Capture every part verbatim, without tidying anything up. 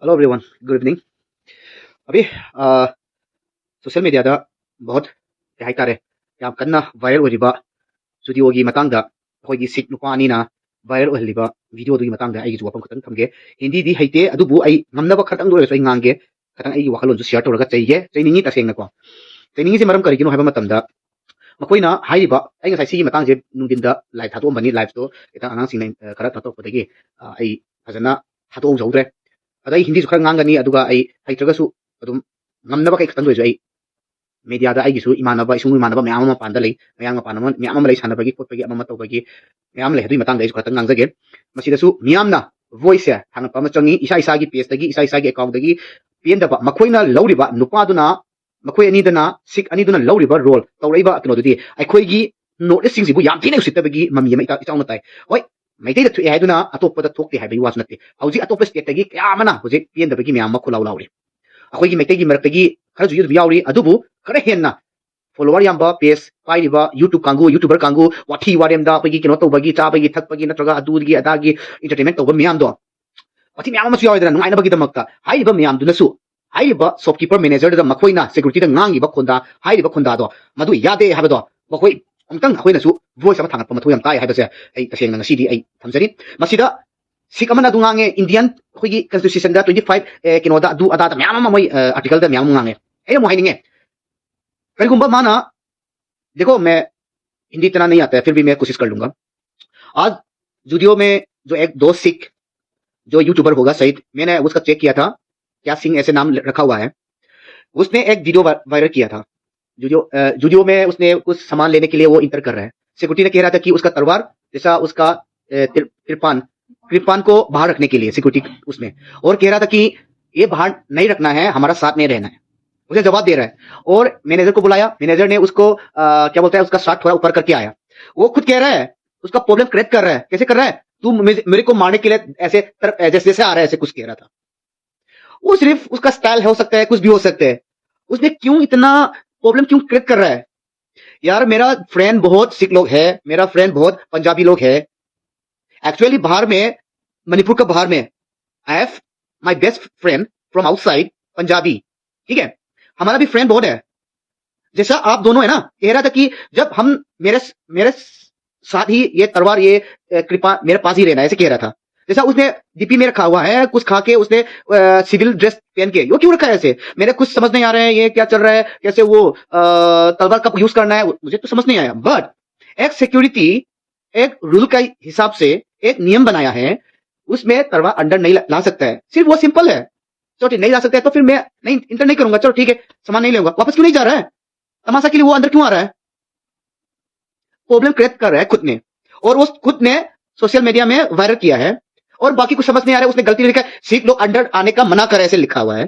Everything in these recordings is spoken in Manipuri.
Hello everyone, good evening. ꯑꯕꯤ, ꯑ, social media ꯗ ꯕꯍꯨꯠ, ꯀꯩ ꯍꯥꯏꯇꯥꯔꯦ, ꯌꯥꯝ ꯀꯟꯅ viral ꯑꯣꯏꯔꯤꯕ ꯖꯨꯗꯤꯑꯣꯒꯤ ꯃꯇꯥꯡꯗ, ꯑꯩꯈꯣꯏꯒꯤ ꯁꯤꯈ ꯅꯨꯄꯥ ꯑꯅꯤꯅ viral ꯑꯣꯏꯍꯜꯂꯤꯕ video ꯗꯨꯒꯤ ꯃꯇꯥꯡꯗ ꯑꯩꯒꯤꯁꯨ ꯋꯥꯐꯝ ꯈꯤꯇꯪ ꯊꯝꯒꯦ꯫ ꯍꯤꯟꯗꯤꯗꯤ ꯍꯩꯇꯦ, ꯑꯗꯨꯕꯨ ꯑꯩ ꯉꯝꯅꯕ ꯈꯔꯇꯪꯗ ꯑꯣꯏꯔꯁꯨ ꯑꯩ ꯉꯥꯡꯒꯦ꯫ ꯈꯤꯇꯪ ꯑꯩꯒꯤ ꯋꯥꯈꯜꯂꯣꯟꯁꯨ share ꯇꯧꯔꯒ ꯆꯩꯒꯦ, ꯆꯩꯅꯤꯡꯉꯤ ꯇꯁꯦꯡꯅꯀꯣ꯫ ꯆꯩꯅꯤꯡꯉꯤꯁꯦ ꯃꯔꯝ ꯀꯔꯤꯒꯤꯅꯣ ꯍꯥꯏꯕ ꯃꯇꯝꯗ, ꯃꯈꯣꯏꯅ ꯍꯥꯏꯔꯤꯕ, ꯑꯩ ꯉꯁꯥꯏ ꯁꯤꯒꯤ ꯃꯇꯥꯡꯁꯦ ꯅꯨꯡꯊꯤꯟꯗ live ꯊꯥꯗꯣꯛꯑꯝꯕꯅꯤ, live ꯇꯣ ꯈꯤꯇꯪ ꯑꯉꯥꯡꯁꯤꯡꯅ, ꯑ, ꯈꯔ ꯀꯩꯅꯣ ꯇꯧꯔꯛꯄꯗꯒꯤ, ꯑ, ꯑꯩ ꯐꯖꯅ ꯊꯥꯗꯣꯛꯍꯧꯗ꯭ꯔꯦ꯫ ꯑꯗ ꯑꯩ ꯍꯤꯟꯗꯤꯁꯨ ꯈꯔ ꯉꯥꯡꯒꯅꯤ, ꯑꯗꯨꯒ ꯑꯩ ꯍꯩꯇ꯭ꯔꯒꯁꯨ ꯑꯗꯨꯝ ꯉꯝꯅꯕ ꯀꯩ ꯈꯤꯇꯪꯗ ꯑꯣꯏꯔꯁꯨ ꯑꯩ media ꯗ ꯑꯩꯒꯤꯁꯨ ꯏꯃꯥꯟꯅꯕ, ꯏꯁꯨꯡ ꯏꯃꯥꯟꯅꯕ ꯃꯌꯥꯝ ꯑꯃ ꯃꯄꯥꯟꯗ ꯂꯩ, ꯃꯌꯥꯡ ꯃꯄꯥꯟ ꯑꯃ, ꯃꯌꯥꯝ ꯑꯃ ꯂꯩ, ꯁꯥꯟꯅꯕꯒꯤ ꯈꯣꯠꯄꯒꯤ ꯑꯃ ꯑꯃ ꯇꯧꯕꯒꯤ ꯃꯌꯥꯝ ꯂꯩ꯫ ꯑꯗꯨꯒꯤ ꯃꯇꯥꯡꯗ ꯑꯩꯁꯨ ꯈꯤꯇꯪ ꯉꯥꯡꯖꯒꯦ꯫ ꯃꯁꯤꯗꯁꯨ ꯃꯤꯌꯥꯝꯅ voice ꯁꯦ ꯊꯥꯡꯒꯠꯄ ꯑꯃ ꯆꯪꯉꯤ, ꯏꯁꯥ ꯏꯁꯥꯒꯤ page ꯇꯒꯤ, ꯏꯁꯥ ꯏꯁꯥꯒꯤ account ꯇꯒꯤ꯫ ꯄꯦꯟꯗꯕ ꯃꯈꯣꯏꯅ ꯂꯧꯔꯤꯕ ꯅꯨꯄꯥꯗꯨꯅ, ꯃꯈꯣꯏ ꯑꯅꯤꯗꯨꯅ, ꯁꯤꯈ ꯑꯅꯤꯗꯨꯅ ꯂꯧꯔꯤꯕ role, ꯇꯧꯔꯛꯏꯕ ꯀꯩꯅꯣꯗꯨꯗꯤ ꯑꯩꯈꯣꯏꯒꯤ North East ꯁꯤꯡꯁꯤꯕꯨ ꯌꯥꯝ ꯊꯤꯅ ꯎꯁꯤꯠꯇꯕꯒꯤ ꯃꯃꯤ ꯑꯃ ꯏꯇꯥ-, ꯏꯆꯥꯎꯅ ꯇꯥꯏ꯫ ꯍꯣꯏ, ꯃꯩꯇꯩꯗ ꯊꯣꯛꯑꯦ ꯍꯥꯏꯗꯨꯅ ꯑꯇꯣꯞꯄꯗ ꯊꯣꯛꯇꯦ ꯍꯥꯏꯕꯒꯤ ꯋꯥꯁꯨ ꯅꯠꯇꯦ꯫ ꯍꯧꯖꯤꯛ ꯑꯇꯣꯞꯄ state ꯇꯒꯤ ꯀꯌꯥ ꯑꯃꯅ ꯍꯧꯖꯤꯛ ꯄꯦꯟꯗꯕꯒꯤ ꯃꯌꯥꯝ ꯑꯃ ꯈꯨꯜꯂꯥꯎ ꯂꯥꯎꯔꯤ꯫ ꯑꯩꯈꯣꯏꯒꯤ ꯃꯩꯇꯩꯒꯤ ꯃꯔꯛꯇꯒꯤ ꯈꯔꯁꯨ ꯑꯗꯨꯝ ꯌꯥꯎꯔꯤ, ꯑꯗꯨꯕꯨ ꯈꯔ ꯍꯦꯟꯅ follower ꯌꯥꯝꯕ page ꯄꯥꯏꯔꯤꯕ YouTube ꯀꯥꯡꯕꯨ, YouTuber ꯀꯥꯡꯕꯨ, ꯋꯥꯊꯤ ꯋꯥꯔꯦꯝꯗ ꯑꯩꯈꯣꯏꯒꯤ ꯀꯩꯅꯣ ꯇꯧꯕꯒꯤ, ꯆꯥꯕꯒꯤ ꯊꯛꯄꯒꯤ ꯅꯠꯇ꯭ꯔꯒ ꯑꯗꯨꯒꯤ ꯑꯗꯥꯒꯤ entertainment ꯇꯧꯕ ꯃꯌꯥꯝꯗꯣ, ꯃꯁꯤ ꯃꯌꯥꯝ ꯑꯃꯁꯨ ꯌꯥꯎꯔꯦꯗꯅ, ꯅꯨꯡꯉꯥꯏꯅꯕꯒꯤꯗꯃꯛꯇ꯫ ꯍꯥꯏꯔꯤꯕ ꯃꯌꯥꯝꯗꯨꯅꯁꯨ, ꯍꯥꯏꯔꯤꯕ shopkeeper manager ꯗꯨꯗ ꯃꯈꯣꯏꯅ security ꯗ ꯉꯥꯡꯉꯤꯕ ꯈꯣꯟꯗꯥ, ꯍꯥꯏꯔꯤꯕ ꯈꯣꯟꯗꯥꯗꯣ, ꯃꯗꯨ ꯌꯥꯗꯦ ꯍꯥꯏꯕꯗꯣ ꯃꯈꯣꯏ ꯑꯃꯨꯛꯇꯪ ꯑꯩꯈꯣꯏꯅꯁꯨ voice ꯑꯃ ꯊꯥꯡꯒꯠꯄ ꯃꯊꯧ ꯌꯥꯝ ꯇꯥꯏ ꯍꯥꯏꯕꯁꯦ ꯑꯩ ꯇꯁꯦꯡꯅ ꯉꯁꯤꯗꯤ ꯑꯩ ꯊꯝꯖꯔꯤ꯫ ꯃꯁꯤꯗ ꯁꯤꯈ ꯑꯃꯅ ꯑꯗꯨ ꯉꯥꯡꯉꯦ, Indian ꯑꯩꯈꯣꯏꯒꯤ constitution ꯗ twenty five, ꯑꯦ, ꯀꯩꯅꯣꯗ, ꯑꯗꯨ ꯑꯗꯥꯗ ꯃꯌꯥꯝ ꯑꯃ ꯃꯣꯏ, ꯑ, article ꯗ ꯃꯌꯥꯝ ꯑꯃ ꯉꯥꯡꯉꯦ꯫ ꯑꯩꯅ ꯑꯃꯨꯛ ꯍꯥꯏꯅꯤꯡꯉꯦ, ꯀꯔꯤꯒꯨꯝꯕ ꯃꯥꯅ, देखो, मैं हिंदी इतना नहीं आता है, फिर भी मैं कोशिश कर लूंगा। आज जूडियो में जो एक दोस्त सिख, जो YouTuber होगा शायद, मैंने उसका check किया था, क्या सिंह ऐसे नाम रखा हुआ है, उसने एक video वा-, viral किया था। जूडियो, अ, जूडियो में उसने कुछ सामान लेने के लिए वो enter कर रहा है। सिक्योरिटी ने कह रहा था कि उसका तलवार जैसा उसका, अ, तिर-, कृपान, कृपान को बाहर रखने के लिए सिक्योरिटी उसमें, और कह रहा था कि ये बाहर नहीं रखना है, हमारा साथ में रहना है। उसे जवाब दे रहा है। और मैनेजर को बुलाया, मैनेजर ने उसको, अ, क्या बोलता है, उसका शर्ट थोड़ा ऊपर करके आया। वो खुद कह रहा है, उसका प्रॉब्लम क्रिएट कर रहा है। कैसे कर रहा है? "तू मुझे, मेरे को मारने के लिए ऐसे तर-, जैसे, जैसे आ रहा है", ऐसे कुछ कह रहा था। वो सिर्फ उसका स्टाइल हो सकता है, कुछ भी हो सकता है। उसने क्यों इतना प्रॉब्लम क्यों क्रिएट कर रहा है? यार, मेरा फ्रेंड बहुत सिख लोग है, मेरा फ्रेंड बहुत पंजाबी लोग है। एक्चुअली बाहर में, मणिपुर का बाहर में, I have my best friend from outside Punjabi, ठीक है, हमारा भी फ्रेंड बहुत है। जैसा आप दोनों है ना, कह रहा था कि जब हम मेरे मेरे साथ ही ये तलवार, ये कृपा मेरे पास ही रहना है, ऐसे कह रहा था। जैसा उसने डीपी में रखा हुआ है, कुछ खा के उसने सिविल ड्रेस पहन के, वो क्यों रखा है ऐसे? मेरे कुछ समझ नहीं आ रहा है ये क्या चल रहा है, कैसे वो तलवार का यूज करना है, मुझे तो समझ नहीं आया। बट एक सिक्योरिटी, एक रूल का हिसाब से एक नियम बनाया है, उसमें तलवार अंदर नहीं ला सकता है, सिर्फ वो सिंपल है। चलो ठीक, नहीं ला सकता है तो फिर मैं नहीं, इंटर नहीं करूंगा, चलो ठीक है, सामान नहीं लेगा। वापस क्यों नहीं जा रहा है? तमाशा के लिए वो अंदर क्यों आ रहा है? प्रॉब्लम क्रिएट कर रहा है खुद ने, और वो खुद ने सोशल मीडिया में वायरल किया है, और बाकी कुछ समझ नहीं आ रहा है। उसने गलती लिखा है, सिख लोग अंदर आने का मना कर रहे, ऐसे लिखा हुआ है।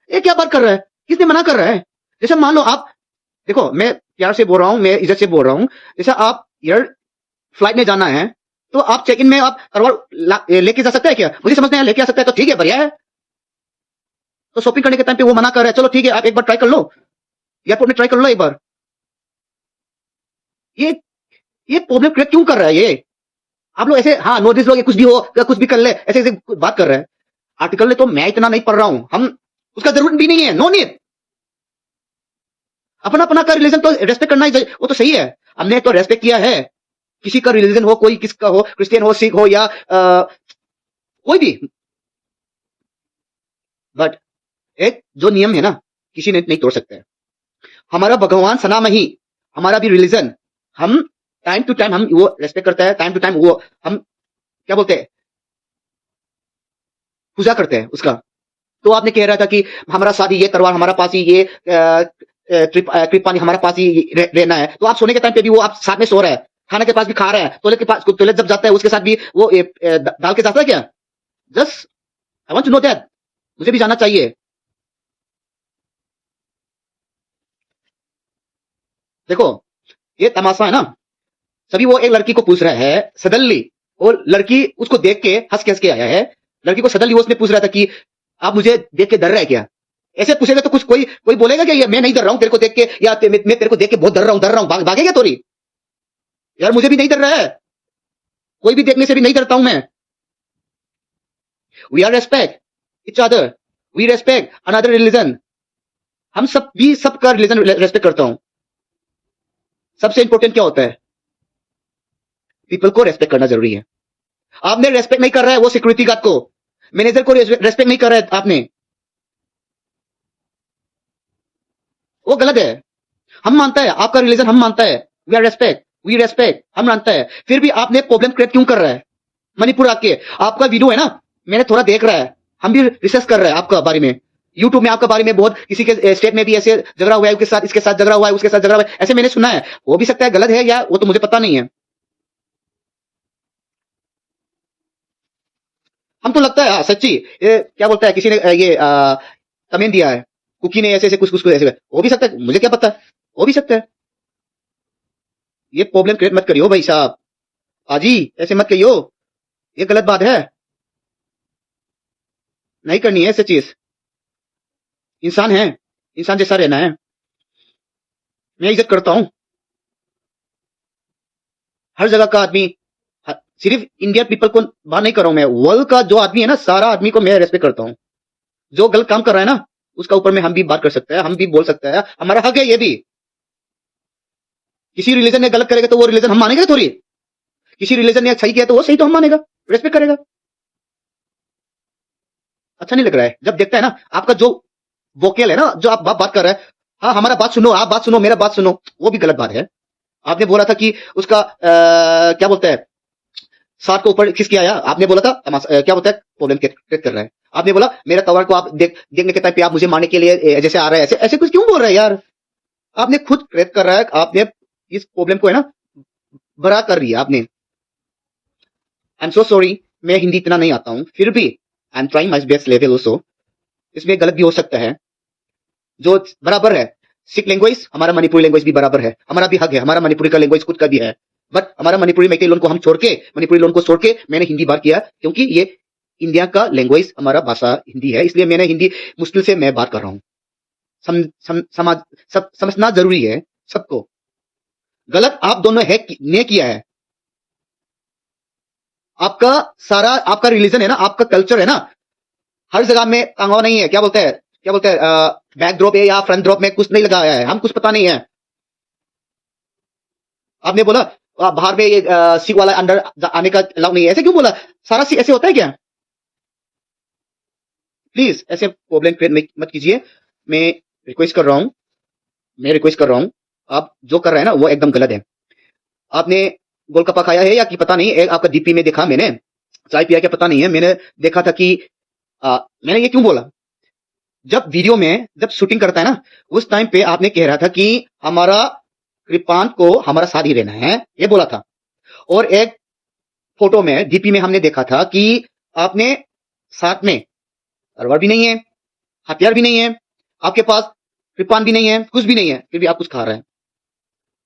ये क्या बात कर रहा है? किसने मना कर रहा है? जैसे मान लो आप, देखो, मैं प्यार से बोल रहा हूँ, मैं इज्जत से बोल रहा हूँ, जैसे आप एयर फ्लाइट में जाना है, तो आप चेक इन में आप तलवार लेके जा सकते हैं क्या? मुझे समझ नहीं आया, लेके आ सकते हैं तो ठीक है, बढ़िया है। तो शॉपिंग करने के टाइम पे वो मना कर रहा है, चलो ठीक है, आप एक बार ट्राई कर लो, एयरपोर्ट में ट्राई कर लो एक बार। ये ये प्रॉब्लम क्रिएट क्यों कर रहा है ये? आप लोग ऐसे, हाँ, नॉर्थ ईस्ट लोग ये कुछ भी हो या कुछ भी कर ले, ऐसे ऐसे बात कर रहे हैं। आर्टिकल में तो मैं इतना नहीं पढ़ रहा हूँ, हम, उसका जरूरत भी नहीं है, नो नीड। अपना अपना का रिलीजन तो रेस्पेक्ट करना ही चाहिए, वो तो सही है, हमने तो रेस्पेक्ट किया है। किसी का रिलीजन हो, कोई किसका हो, क्रिश्चियन हो, सिख हो या आ, कोई भी, बट एक जो नियम है ना, किसी ने नहीं तोड़ सकता है। हमारा भगवान सनाम ही, हमारा भी रिलीजन, हम टाइम टू टाइम हम वो रेस्पेक्ट करता है, टाइम टू टाइम वो हम क्या बोलते हैं, पूजा करते हैं उसका। तो आपने कह रहा था कि हमारा साथ ही ये तलवार, हमारा पास ही ये कृपानी हमारा पास ही रहना है, तो आप सोने के टाइम पे भी वो आप साथ में सो रहा है, खाने के पास भी खा रहा है, टॉयलेट के पास, टॉयलेट जब जाता है उसके साथ भी वो डाल के जाता है क्या? Just I want to know that, मुझे भी जानना चाहिए। देखो, ये तमाशा है ना, सभी वो एक लड़की को पूछ रहा है सडनली, और लड़की उसको देख के हंस के हंस के आया है। लड़की को सडनली उसने पूछ रहा था कि आप मुझे देख के डर रहा है क्या? ऐसे पूछेगा तो कुछ कोई कोई बोलेगा क्या, ये मैं नहीं डर रहा हूँ तेरे को देख के, या मैं तेरे को देख के बहुत डर रहा हूँ, डर रहा हूँ, भागेगा थोड़ी? यार, मुझे भी नहीं डर रहा है, कोई भी देखने से भी नहीं डरता हूं मैं। We are respect. each other, we respect another religion. हम सब भी सबका रिलीजन रेस्पेक्ट करता हूं। सबसे इंपॉर्टेंट क्या होता है? पीपल को रेस्पेक्ट करना जरूरी है। आपने रेस्पेक्ट नहीं कर रहा है वो सिक्योरिटी गार्ड को, मैनेजर को रेस्पेक्ट नहीं कर रहा है आपने, वो गलत है। हम मानता है आपका रिलीजन, हम मानता है, we are respect, we respect, हम मानता है, फिर भी आपने प्रॉब्लम क्रिएट क्यों कर रहा है? मणिपुर आके आपका वीडियो है ना, मैंने थोड़ा देख रहा है, हम भी रिसर्च कर रहे हैं आपका बारे में। यूट्यूब में आपका बारे में बहुत, किसी के स्टेट में भी ऐसे झगड़ा हुआ है, उसके साथ, इसके साथ झगड़ा हुआ है, उसके साथ झगड़ा हुआ है, ऐसे मैंने सुना है। हो भी सकता है गलत है या, वो तो मुझे पता नहीं है। हम तो लगता है, हाँ, सच्ची, ये क्या बोलता है, किसी ने अ, ये कमेंट दिया है, कुकी ने ऐसे ऐसे कुछ कुछ कुछ ऐसे, हो भी सकता है, मुझे क्या पता है, हो भी सकता है। ये प्रॉब्लम क्रिएट मत करियो भाई साहब, आजी, ऐसे मत कहियो, ये गलत बात है, नहीं करनी है ऐसे चीज। इंसान है, इंसान जैसा रहना है। मैं इज्जत करता हूं हर जगह का आदमी, ह- सिर्फ इंडियन पीपल को बात नहीं कर रहा हूं मैं, वर्ल्ड का जो आदमी है ना, सारा आदमी को मैं रेस्पेक्ट करता हूं। जो गलत काम कर रहा है ना, उसका ऊपर में हम भी बात कर सकते हैं, हम भी बोल सकते हैं, हमारा हक है ये भी। किसी रिलीजन ने गलत करेगा तो वो रिलीजन हम मानेंगे थोड़ी, किसी रिलीजन ने सही किया तो वो सही तो हम मानेगा, रेस्पेक्ट करेगा। अच्छा नहीं लग रहा है जब देखता है ना आपका जो वोकल है ना, जो आप बात बात कर रहे हैं, हाँ हमारा बात सुनो, आप बात सुनो, मेरा बात सुनो, वो भी गलत बात है। आपने बोला था कि उसका अ, क्या बोलते हैं, साथ को ऊपर खींच के आया, आपने बोला था तमाशा अ, क्या बोलता है, प्रॉब्लम क्रिएट कर रहा है। आपने बोला मेरा तलवार को आप देख देखने के टाइम पे आप मुझे मारने के लिए अ, जैसे आ रहा है, ऐसे ऐसे कुछ क्यों बोल रहे हैं यार? आपने खुद क्रिएट कर रहा है, आपने इस प्रॉब्लम को है ना बड़ा कर दिया आपने। आई एम सो सॉरी, मैं हिंदी इतना नहीं आता हूं, फिर भी I am trying my best level also. इसमें गलत भी हो सकता है, जो बराबर है। सिख लैंग्वेज हमारा मणिपुरी लैंग्वेज भी बराबर है, हमारा भी हक है, हमारा मणिपुरी का लैंग्वेज खुद का भी है। बट हमारा मणिपुरी मैथिली लोगों को हम छोड़ के, मणिपुरी लोगों को छोड़ के मैंने हिंदी बात किया, क्योंकि ये इंडिया का लैंग्वेज, हमारा भाषा हिंदी है, इसलिए मैंने हिंदी मुश्किल से मैं बात कर रहा हूँ। सम, सम, समाज सब समझना जरूरी है सबको। गलत आप दोनों है कि- ने किया है। आपका सारा, आपका रिलीजन है ना, आपका कल्चर है ना, हर जगह में टांगा नहीं है, क्या बोलते हैं, क्या बोलते हैं, बैक ड्रॉप है या फ्रंट ड्रॉप में कुछ नहीं लगा है, हम कुछ पता नहीं है। आपने बोला, आ, बाहर में ये सिख वाला अंदर आने का अलाउ नहीं है, ऐसे क्यों बोला? सारा सिख ऐसे होता है क्या? प्लीज ऐसे प्रॉब्लम क्रिएट मत कीजिए। मैं रिक्वेस्ट कर रहा हूँ, मैं रिक्वेस्ट कर रहा हूँ। आप जो कर रहे हैं ना, वो एकदम गलत है। आपने गोलगप्पा खाया है या कि पता नहीं, एक आपका डीपी में देखा मैंने, चाय पिया क्या पता नहीं है, मैंने देखा था कि आ, मैंने ये क्यों बोला, जब वीडियो में जब शूटिंग करता है ना, उस टाइम पे आपने कह रहा था कि हमारा कृपांत को हमारा साथ ही रहना है, ये बोला था। और एक फोटो में, डीपी में हमने देखा था कि आपने साथ में तलवार भी नहीं है, हथियार भी नहीं है, आपके पास कृपान भी नहीं है, कुछ भी नहीं है, फिर भी आप कुछ खा रहे हैं।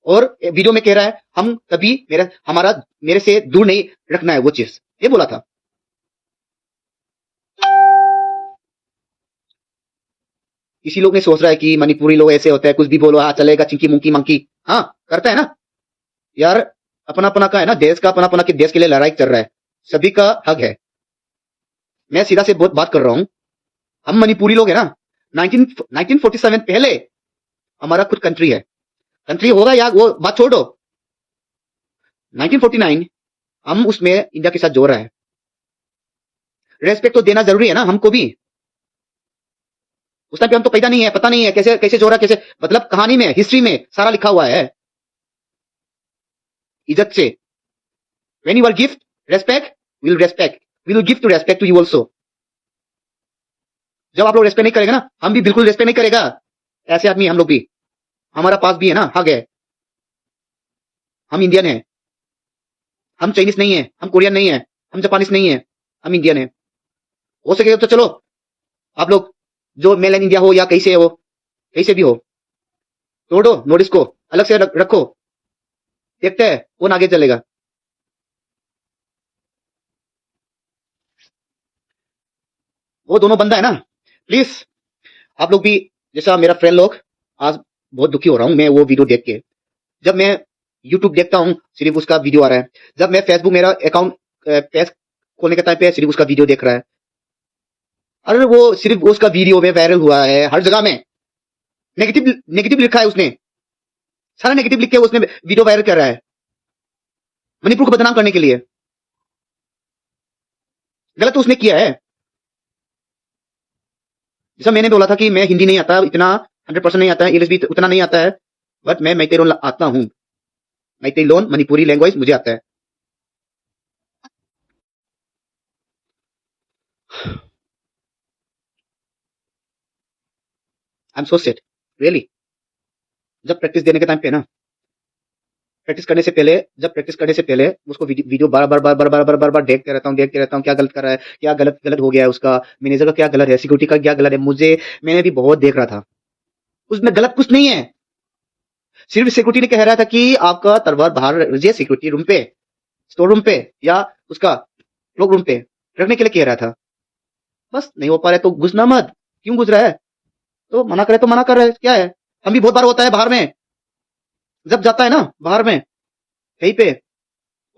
और वीडियो में कह रहा है, हम कभी मेरा हमारा मेरे से दूर नहीं रखना है वो चीज, ये बोला था। किसी लोग ने सोच रहा है कि मणिपुरी लोग ऐसे होते हैं, कुछ भी बोलो, हाँ चलेगा, चिंकी मुंकी मंकी, हाँ करता है ना यार। अपना अपना का है ना, देश का अपना अपना के देश के लिए लड़ाई चल रहा है, सभी का हक है। मैं सीधा से बहुत बात कर रहा हूँ। हम मणिपुरी लोग है ना, नाइनटीन नाइनटीन फोर्टी सेवन पहले हमारा खुद कंट्री है। कंट्री होगा या वो बात छोड़ दो, नाइनटीन फोर्टी नाइन हम उसमें इंडिया के साथ जोड़ रहे हैं। रेस्पेक्ट तो देना जरूरी है ना हमको भी। उस टाइम पे हम तो पैदा नहीं है, पता नहीं है कैसे कैसे जोड़ा, कैसे, मतलब कहानी में, हिस्ट्री में सारा लिखा हुआ है। इज्जत से, when you are give respect, we will respect, we will give to respect to you also। जब आप लोग रेस्पेक्ट नहीं करेगा ना, हम भी बिल्कुल रेस्पेक्ट नहीं करेगा। ऐसे आदमी हम लोग भी, हमारा पास भी है ना, हक है। हम इंडियन है, हम चाइनीज नहीं है, हम कोरियन नहीं है, हम जापानीज नहीं है, हम इंडियन है। हो सके तो चलो, आप लोग जो मेल इन इंडिया हो या कैसे हो, कैसे भी हो, तोड़ो नोटिस को, अलग से रख, रखो, देखते हैं कौन आगे चलेगा। वो दोनों बंदा है ना, प्लीज आप लोग भी, जैसा मेरा फ्रेंड लोग, आज बहुत दुखी हो रहा हूँ मैं वो वीडियो देख के। जब मैं यूट्यूब देखता हूँ, सिर्फ उसका वीडियो आ रहा है। जब मैं फेसबुक, मेरा अकाउंट, पेज खोलने के टाइम पे सिर्फ उसका वीडियो देख रहा है। अरे, वो सिर्फ उसका वीडियो में वायरल हुआ है, हर जगह में नेगेटिव, नेगेटिव लिखा है उसने। सारा नेगेटिव लिख के उसने वीडियो वायरल कर रहा है मणिपुर को बदनाम करने के लिए। गलत तो उसने किया है। जैसा मैंने बोला था कि मैं हिंदी नहीं आता इतना, हंड्रेड परसेंट नहीं आता है, इंग्लिश भी उतना नहीं आता है, बट मैं मैतेई लोन आता हूँ। मैतेई लोन, मणिपुरी लैंग्वेज मुझे आता है। I am so said, really. जब प्रैक्टिस देने के टाइम पे ना, प्रैक्टिस करने से पहले, जब प्रैक्टिस करने से पहले उसको वीडियो, वीडियो बार बार बार बार बार बार बार बार देखते रहता हूँ, देखते रहता हूँ, क्या गलत कर रहा है, क्या गलत गलत हो गया है उसका, मैनेजर का क्या गलत है, सिक्योरिटी का क्या गलत है। मुझे, मैंने भी बहुत देख रहा था, उसमें गलत कुछ नहीं है। सिर्फ सिक्योरिटी ने कह रहा था कि आपका तलवार बाहर रखिए सिक्योरिटी रूम पे, स्टोर रूम पे या उसका क्लोक रूम पे रखने के लिए कह रहा था। बस नहीं हो पा रहा है तो घुसना मत। क्यों घुस रहा है? तो मना करे तो मना कर रहा है, क्या है? हम भी बहुत बार होता है बाहर में, जब जाता है ना बाहर में कहीं पे,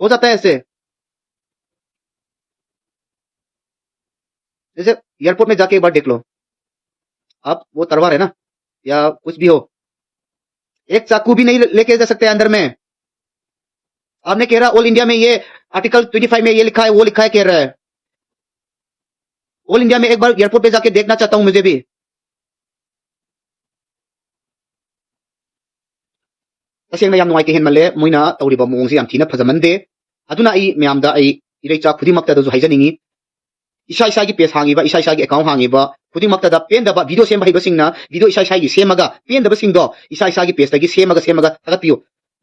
हो जाता है ऐसे। जैसे एयरपोर्ट में जाके एक बार देख लो आप, वो तलवार है ना या कुछ भी हो, एक चाकू भी नहीं लेके जा सकते अंदर में। आपने कह रहा ऑल इंडिया में ये आर्टिकल ट्वेंटी फाइव में ये लिखा है, वो लिखा है, कह रहा है। ऑल इंडिया में एक बार एयरपोर्ट पे जाके देखना चाहता हूँ मुझे भी। ꯇꯁꯦꯡꯅ ꯌꯥꯝ ꯅꯨꯡꯉꯥꯏꯇꯦ, ꯍꯦꯟꯃꯜꯂꯦ꯫ ꯃꯣꯏꯅ ꯇꯧꯔꯤꯕ ꯃꯑꯣꯡꯁꯦ ꯌꯥꯝ ꯊꯤꯅ ꯐꯖꯃꯟꯗꯦ꯫ ꯑꯗꯨꯅ ꯑꯩ ꯃꯌꯥꯝꯗ, ꯑꯩ ꯏꯔꯩꯆꯥ ꯈꯨꯗꯤꯡꯃꯛꯇꯗꯁꯨ ꯍꯥꯏꯖꯅꯤꯡꯉꯤ, ꯏꯁꯥ ꯏꯁꯥꯒꯤ ꯄꯦꯖ ꯍꯥꯡꯉꯤꯕ, ꯏꯁꯥ ꯏꯁꯥꯒꯤ ꯑꯦꯀꯥꯎꯟ ꯍꯥꯡꯉꯤꯕ ꯈꯨꯗꯤꯡꯃꯛꯇꯗ ꯄꯦꯟꯗꯕ, ꯚꯤꯗꯤꯑꯣ ꯁꯦꯝꯕ ꯍꯩꯕꯁꯤꯡꯅ ꯚꯤꯗꯤꯑꯣ ꯏꯁꯥ ꯏꯁꯥꯒꯤ ꯁꯦꯝꯃꯒ ꯄꯦꯟꯗꯕꯁꯤꯡꯗꯣ ꯏꯁꯥ ꯏꯁꯥꯒꯤ ꯄꯦꯖꯇꯒꯤ ꯁꯦꯝꯃꯒ, ꯁꯦꯝꯃꯒ ꯊꯥꯒꯠꯄꯤꯌꯨ꯫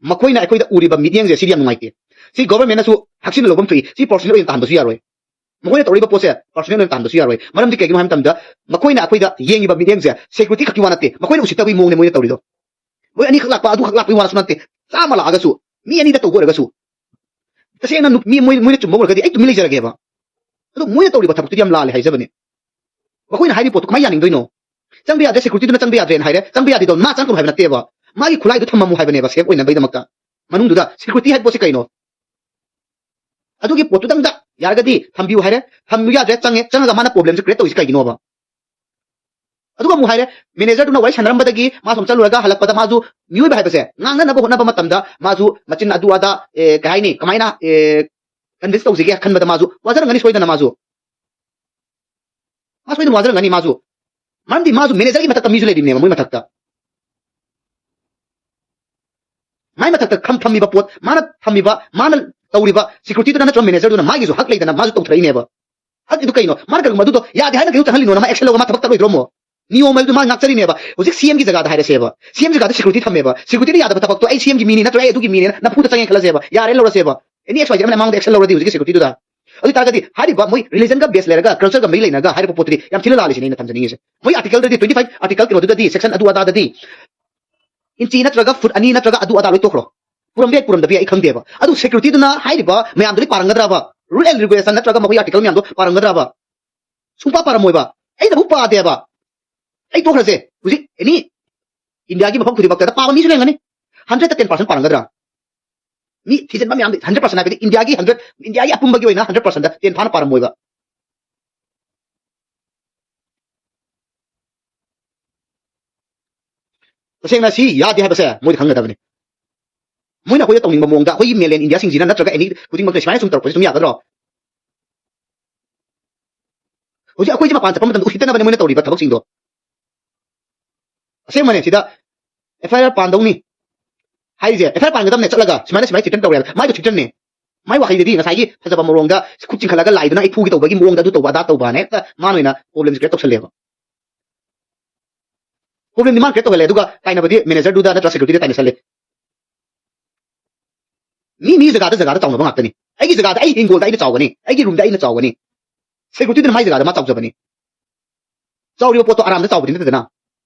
ꯃꯈꯣꯏꯅ ꯑꯩꯈꯣꯏꯗ ꯎꯔꯤꯕ ꯃꯤꯠꯌꯦꯡꯁꯦ ꯁꯤꯗꯤ ꯌꯥꯝ ꯅꯨꯡꯉꯥꯏꯇꯦ꯫ ꯁꯤ ꯒꯣꯚꯔꯟꯃꯦꯟꯠꯅꯁꯨ ꯍꯛꯆꯤꯟꯅ ꯂꯧꯐꯝ ꯊꯣꯛꯏ꯫ ꯁꯤ ꯄꯔꯁꯣꯅꯦꯜ ꯑꯣꯏꯅ ꯇꯥꯍꯟꯕꯁꯨ ꯌꯥꯔꯣꯏ꯫ ꯃꯈꯣꯏꯅ ꯇꯧꯔꯛꯏꯕ ꯄꯣꯠꯁꯦ ꯄꯔꯁꯣꯅꯦꯜ ꯑꯣꯏꯅ ꯇꯥꯍꯟꯕꯁꯨ ꯌꯥꯔꯣꯏ꯫ ꯃꯔꯝꯗꯤ ꯀꯩꯒꯤꯅꯣ ꯍꯥꯏꯕ ꯃꯇꯝꯗ ꯃꯈꯣꯏꯅ ꯑꯩꯈꯣꯏꯗ ꯌꯦꯡꯉꯤꯕ ꯃꯤꯠꯌꯦꯡꯁꯦ ꯁꯦꯀ꯭ꯌꯨꯔꯤꯇꯤ ꯈꯛꯀꯤ ꯋꯥ ꯅꯠꯇꯦ, ꯃꯈꯣꯏꯅ ꯎꯁꯤꯠꯇꯕꯒꯤ ꯃꯑꯣꯡꯅꯦ ꯃꯣꯏꯅ ꯇꯧꯔꯤꯗꯣ꯫ ꯃꯣꯏ ꯑꯅꯤꯈꯛ ꯂꯥꯛꯄ, ꯑꯗꯨꯈꯛ ꯂꯥꯛꯄꯒꯤ ꯋꯥꯁꯨ ꯅꯠꯇꯦ, ꯆꯥꯝꯃ ꯂꯥꯛꯑꯒꯁꯨ, ꯃꯤ ꯑꯅꯤꯗ ꯇꯧꯕ ꯑꯣꯏꯔꯒꯁꯨ, ꯇꯁꯦꯡꯅ ꯅꯨ-, ꯃꯤ ꯃꯣꯏ, ꯃꯣꯏꯅ ꯆꯨꯝꯕ ꯑꯣꯏꯔꯒꯗꯤ ꯑꯩ ꯇꯨꯃꯤꯟ ꯂꯩꯖꯔꯒꯦꯕ꯫ ꯑꯗꯣ ꯃꯣꯏꯅ ꯇꯧꯔꯤꯕ ꯊꯕꯛꯇꯨꯗꯤ ꯌꯥꯝ ꯂꯥꯜꯂꯦ ꯍꯥꯏꯖꯕꯅꯦ꯫ ꯃꯈꯣꯏꯅ ꯍꯥꯏꯔꯤꯕ ꯄꯣꯠꯇꯣ ꯀꯃꯥꯏꯅ ꯌꯥꯅꯤꯡꯗꯣꯏꯅꯣ? ꯆꯪꯕ ꯌꯥꯗ꯭ꯔꯦ, ꯁꯦꯀ꯭ꯌꯨꯔꯤꯇꯤꯗꯨꯅ ꯆꯪꯕ ꯌꯥꯗ꯭ꯔꯦꯅ ꯍꯥꯏꯔꯦ, ꯆꯪꯕ ꯌꯥꯗꯦꯗꯣ ꯃꯥ ꯆꯪꯒꯅꯨ ꯍꯥꯏꯕ ꯅꯠꯇꯦꯕ, ꯃꯥꯒꯤ ꯈꯨꯠꯂꯥꯏꯗꯨ ꯊꯝꯃꯝꯃꯨ ꯍꯥꯏꯕꯅꯦꯕ ꯁꯦꯐ ꯑꯣꯏꯅꯕꯒꯤꯗꯃꯛꯇ꯫ ꯃꯅꯨꯡꯗꯨꯗ ꯁꯦꯀ꯭ꯌꯨꯔꯤꯇꯤ ꯍꯥꯏꯕ ꯄꯣꯠꯁꯤ ꯀꯩꯅꯣ? ꯑꯗꯨꯒꯤ ꯄꯣꯠꯇꯨꯗꯪꯗ ꯌꯥꯔꯒꯗꯤ ꯊꯝꯕꯤꯌꯨ ꯍꯥꯏꯔꯦ꯫ ꯊꯝꯕꯤꯌꯨ ꯌꯥꯗ꯭ꯔꯦ, ꯆꯪꯉꯦ꯫ ꯆꯪꯉꯒ ꯃꯥꯅ problemꯁꯦ create ꯇꯧꯔꯤꯁꯦ ꯀꯩꯒꯤꯅꯣꯕ? ꯑꯗꯨꯒ ꯑꯃꯨꯛ ꯍꯥꯏꯔꯦ, managerꯗꯨꯅ ꯋꯥꯔꯤ ꯁꯥꯟꯅꯔꯝꯕꯗꯒꯤ ꯃꯥꯁꯨ ꯑꯃꯨꯛ ꯆꯠꯂꯨꯔꯒ ꯍꯜꯂꯛꯄꯗ ꯃꯥꯁꯨ, ꯃꯤꯑꯣꯏꯕ ꯍꯥꯏꯕꯁꯦ ꯉꯥꯡꯅꯅꯕ ꯍꯣꯠꯅꯕ ꯃꯇꯝꯗ ꯃꯥꯁꯨ ꯃꯆꯤꯟ ꯑꯗꯨ ꯑꯗꯥ, ꯑꯦ, ꯀꯩ ꯍꯥꯏꯅꯤ, ꯀꯃꯥꯏꯅ, ꯑꯦ, convince ꯇꯧꯁꯤꯒꯦ ꯈꯟꯕꯗ ꯃꯥꯁꯨ ꯋꯥꯖꯔꯝꯒꯅꯤ ꯁꯣꯏꯗꯅ ꯃꯥꯁꯨ꯫ ꯃꯥ ꯁꯣꯏꯗꯅ ꯋꯥꯖꯔꯝꯒꯅꯤ ꯃꯥꯁꯨ꯫ ꯃꯔꯝꯗꯤ ꯃꯥꯁꯨ managerꯒꯤ ꯃꯊꯛꯇ ꯃꯤꯁꯨ ꯂꯩꯔꯤꯕꯅꯦꯕ, ꯃꯣꯏ ꯃꯊꯛꯇ꯫ ꯃꯥꯏ ꯃꯊꯛꯇ ꯈꯝ-, ꯊꯝꯃꯤꯕ ꯄꯣꯠ, ꯃꯥꯅ ꯊꯝꯃꯤꯕ, ꯃꯥꯅ ꯇꯧꯔꯤꯕ securityꯗꯨꯅ ꯅꯠꯇ꯭ꯔꯒ managerꯗꯨꯅ ꯃꯥꯒꯤꯁꯨ ꯍꯛ ꯂꯩꯗꯅ ꯃꯥꯁꯨ ꯇꯧꯊꯣꯔꯛꯏꯅꯦꯕ꯫ ꯍꯛ ꯑꯗꯨ ꯀꯩꯅꯣ? ꯃꯥꯅ ꯀꯔꯤꯒꯨꯝꯕ ꯑꯗꯨꯗꯣ ꯌꯥꯗꯦ ꯍꯥꯏꯅ ꯀꯩꯗꯧ ꯆꯪꯍꯜꯂꯤꯅꯣꯅ ꯃꯥ action ꯂꯧꯔꯒ ꯃꯥ ꯊꯕꯛ ꯇꯧꯔꯣꯏꯗ꯭ꯔꯣ ꯑꯃꯨꯛ? ꯅꯤꯌꯣꯝ ꯍꯥꯏꯕꯗꯨ ꯃꯥ ꯉꯥꯛꯆꯔꯤꯅꯦꯕ꯫ ꯍꯧꯖꯤꯛ CMꯒꯤ ꯖꯒꯥꯗ ꯍꯥꯏꯔꯁꯦꯕ꯫ CMꯒꯤ ꯖꯒꯥꯗ security ꯊꯝꯃꯦꯕ꯫ Securityꯅ ꯌꯥꯗꯕ ꯊꯕꯛꯇꯣ ꯑꯩ CMꯒꯤ ꯃꯤꯅꯤ ꯅꯠꯇ꯭ꯔꯒ ꯑꯩ ꯑꯗꯨꯒꯤ ꯃꯤꯅꯦꯅ ꯅꯐꯨꯗ ꯆꯪꯉꯦ ꯈꯜꯂꯁꯦꯕ꯫ ꯌꯥꯔꯦ ꯂꯧꯔꯁꯦꯕ꯫ Any X Y Z ꯑꯃꯅ ꯃꯉꯣꯟꯗ action ꯂꯧꯔꯗꯤ ꯍꯧꯖꯤꯛꯀꯤ securityꯗꯨꯗ꯫ ꯑꯗꯨ ꯑꯣꯏꯇꯥꯔꯒꯗꯤ ꯍꯥꯏꯔꯤꯕ ꯃꯣꯏ religionꯒ base ꯂꯩꯔꯒ cultureꯒ ꯃꯔꯤ ꯂꯩꯅꯒ ꯍꯥꯏꯔꯤꯕ ꯄꯣꯠꯇꯨꯗꯤ ꯌꯥꯝ ꯊꯤꯅ ꯂꯥꯜꯂꯤꯁꯤꯅꯦ ꯑꯩꯅ ꯊꯝꯖꯅꯤꯡꯉꯤꯁꯦ꯫ ꯃꯣꯏ articleꯗꯗꯤ twenty five article ꯀꯩꯅꯣꯗꯨꯗꯗꯤ section ꯑꯗꯨ ꯑꯗꯥꯗꯗꯤ ꯏꯟꯆꯤ ꯅꯠꯇ꯭ꯔꯒ foot ꯑꯅꯤ ꯅꯠꯇ꯭ꯔꯒ ꯑꯗꯨ ꯑꯗꯥ ꯂꯣꯏ ꯇꯣꯛꯈ꯭ꯔꯣ꯫ ꯄꯨꯔꯝꯕ ꯌꯥꯏ, ꯄꯨꯔꯝꯗꯕ ꯌꯥꯏ, ꯑꯩ ꯈꯪꯗꯦꯕ꯫ ꯑꯗꯨ securityꯗꯨꯅ ꯍꯥꯏꯔꯤꯕ ꯃꯌꯥꯝꯗꯨꯗꯤ ꯄꯥꯔꯝꯒꯗ꯭ꯔꯕ? Rule and regulation ꯅꯠꯇ꯭ꯔꯒ ꯃꯈꯣꯏ article ꯃꯌꯥꯝꯗꯣ ꯄꯥꯔꯝꯒꯗ꯭ꯔꯕ? ꯁꯨꯡꯄꯥ ꯄꯥꯔꯝꯃꯣꯏꯕ꯫ ꯑꯩꯅꯕꯨ ꯄꯥꯗꯦꯕ꯫ ꯑꯩ ꯇꯣꯛꯈ꯭ꯔꯁꯦ꯫ ꯍꯧꯖꯤꯛ any Indiaꯒꯤ ꯃꯐꯝ ꯈꯨꯗꯤꯡꯃꯛꯇ ꯄꯥꯕ ꯃꯤꯁꯨ ꯂꯩꯔꯝꯒꯅꯤ꯫ Hundredꯇ ten percent ꯄꯥꯔꯝꯒꯗ꯭ꯔꯥ? ꯃꯤ ꯊꯤꯖꯤꯟꯕ ꯃꯌꯥꯝꯗꯤ hundred percent ꯍꯥꯏꯕꯗꯤ Indiaꯒꯤ hundred, Indiaꯒꯤ ꯑꯄꯨꯝꯕꯒꯤ ꯑꯣꯏꯅ hundred percentꯇ ten ꯐꯥꯅ ꯄꯥꯔꯝꯃꯣꯏꯕ꯫ ꯇꯁꯦꯡꯅ ꯁꯤ ꯌꯥꯗꯦ ꯍꯥꯏꯕꯁꯦ ꯃꯣꯏꯗꯤ ꯈꯪꯒꯗꯕꯅꯤ꯫ ꯃꯣꯏꯅ ꯑꯩꯈꯣꯏꯗ ꯇꯧꯅꯤꯡꯕ ꯃꯑꯣꯡꯗ ꯑꯩꯈꯣꯏꯒꯤ mainland Indiaꯁꯤꯡꯁꯤꯅ ꯅꯠꯇ꯭ꯔꯒ any ꯈꯨꯗꯤꯡꯃꯛꯇ ꯁꯨꯃꯥꯏꯅ ꯁꯨꯝ ꯇꯧꯔꯛꯄꯁꯤ ꯁꯨꯝ ꯌꯥꯒꯗ꯭ꯔꯣ? ꯍꯧꯖꯤꯛ ꯑꯩꯈꯣꯏꯁꯦ ꯃꯄꯥꯟ ꯆꯠꯄ ꯃꯇꯝꯗ ꯎꯁꯤꯠꯇꯅꯕꯅꯦ ꯃꯣꯏꯅ ꯇꯧꯔꯤꯕ ꯊꯕꯛꯁꯤꯡꯗꯣ꯫ ꯑꯁꯦꯡꯕꯅꯦ, ꯁꯤꯗ F I R ꯄꯥꯟꯗꯧꯅꯤ ꯍꯥꯏꯔꯤꯁꯦ, F I R ꯄꯥꯟꯒꯗꯕꯅꯦ ꯆꯠꯂꯒ, ꯁꯨꯃꯥꯏꯅ ꯁꯨꯃꯥꯏꯅ threaten ꯇꯧꯔꯦ ꯍꯥꯏꯕ꯫ ꯃꯥꯏꯗꯣ threatenꯅꯦ꯫ ꯃꯥꯏ ꯋꯥꯍꯩꯗꯗꯤ ꯉꯁꯥꯏꯒꯤ ꯐꯖꯕ ꯃꯑꯣꯡꯗ ꯈꯨꯠ ꯆꯤꯡꯈꯠꯂꯒ ꯂꯥꯏꯗꯨꯅ ꯑꯩ ꯐꯨꯒꯦ ꯇꯧꯕꯒꯤ ꯃꯑꯣꯡꯗ ꯑꯗꯨ ꯇꯧꯕ ꯑꯗꯥ ꯇꯧꯕꯅ ꯍꯦꯛꯇ ꯃꯥꯅ ꯑꯣꯏꯅ problemꯁꯦ create ꯇꯧꯁꯜꯂꯦꯕ꯫ Problemꯗꯤ ꯃꯥꯅ create ꯇꯧꯍꯜꯂꯦ, ꯑꯗꯨꯒ ꯇꯥꯏꯅꯕꯗꯤ managerꯗꯨꯗ ꯅꯠꯇ꯭ꯔꯒ securityꯗ ꯇꯥꯏꯅꯁꯜꯂꯦ꯫ ꯃꯤ ꯃꯤ ꯖꯒꯥꯗ ꯖꯒꯥꯗ ꯆꯥꯎꯅꯕ ꯉꯥꯛꯇꯅꯤ꯫ ꯑꯩꯒꯤ ꯖꯒꯥꯗ, ꯑꯩ ꯍꯤꯡꯒꯣꯜꯗ ꯑꯩꯅ ꯆꯥꯎꯒꯅꯤ, ꯑꯩꯒꯤ roomꯗ ꯑꯩꯅ ꯆꯥꯎꯒꯅꯤ꯫ Securityꯗꯨꯅ ꯃꯥꯏ ꯖꯒꯥꯗ ꯃꯥ ꯆꯥꯎꯖꯕꯅꯤ꯫ ꯆꯥꯎꯔꯤꯕ ꯄꯣꯠꯇꯣ ꯑꯔꯥꯝꯗ ꯆꯥꯎꯕꯗꯤ ꯅꯠꯇꯗꯅ꯫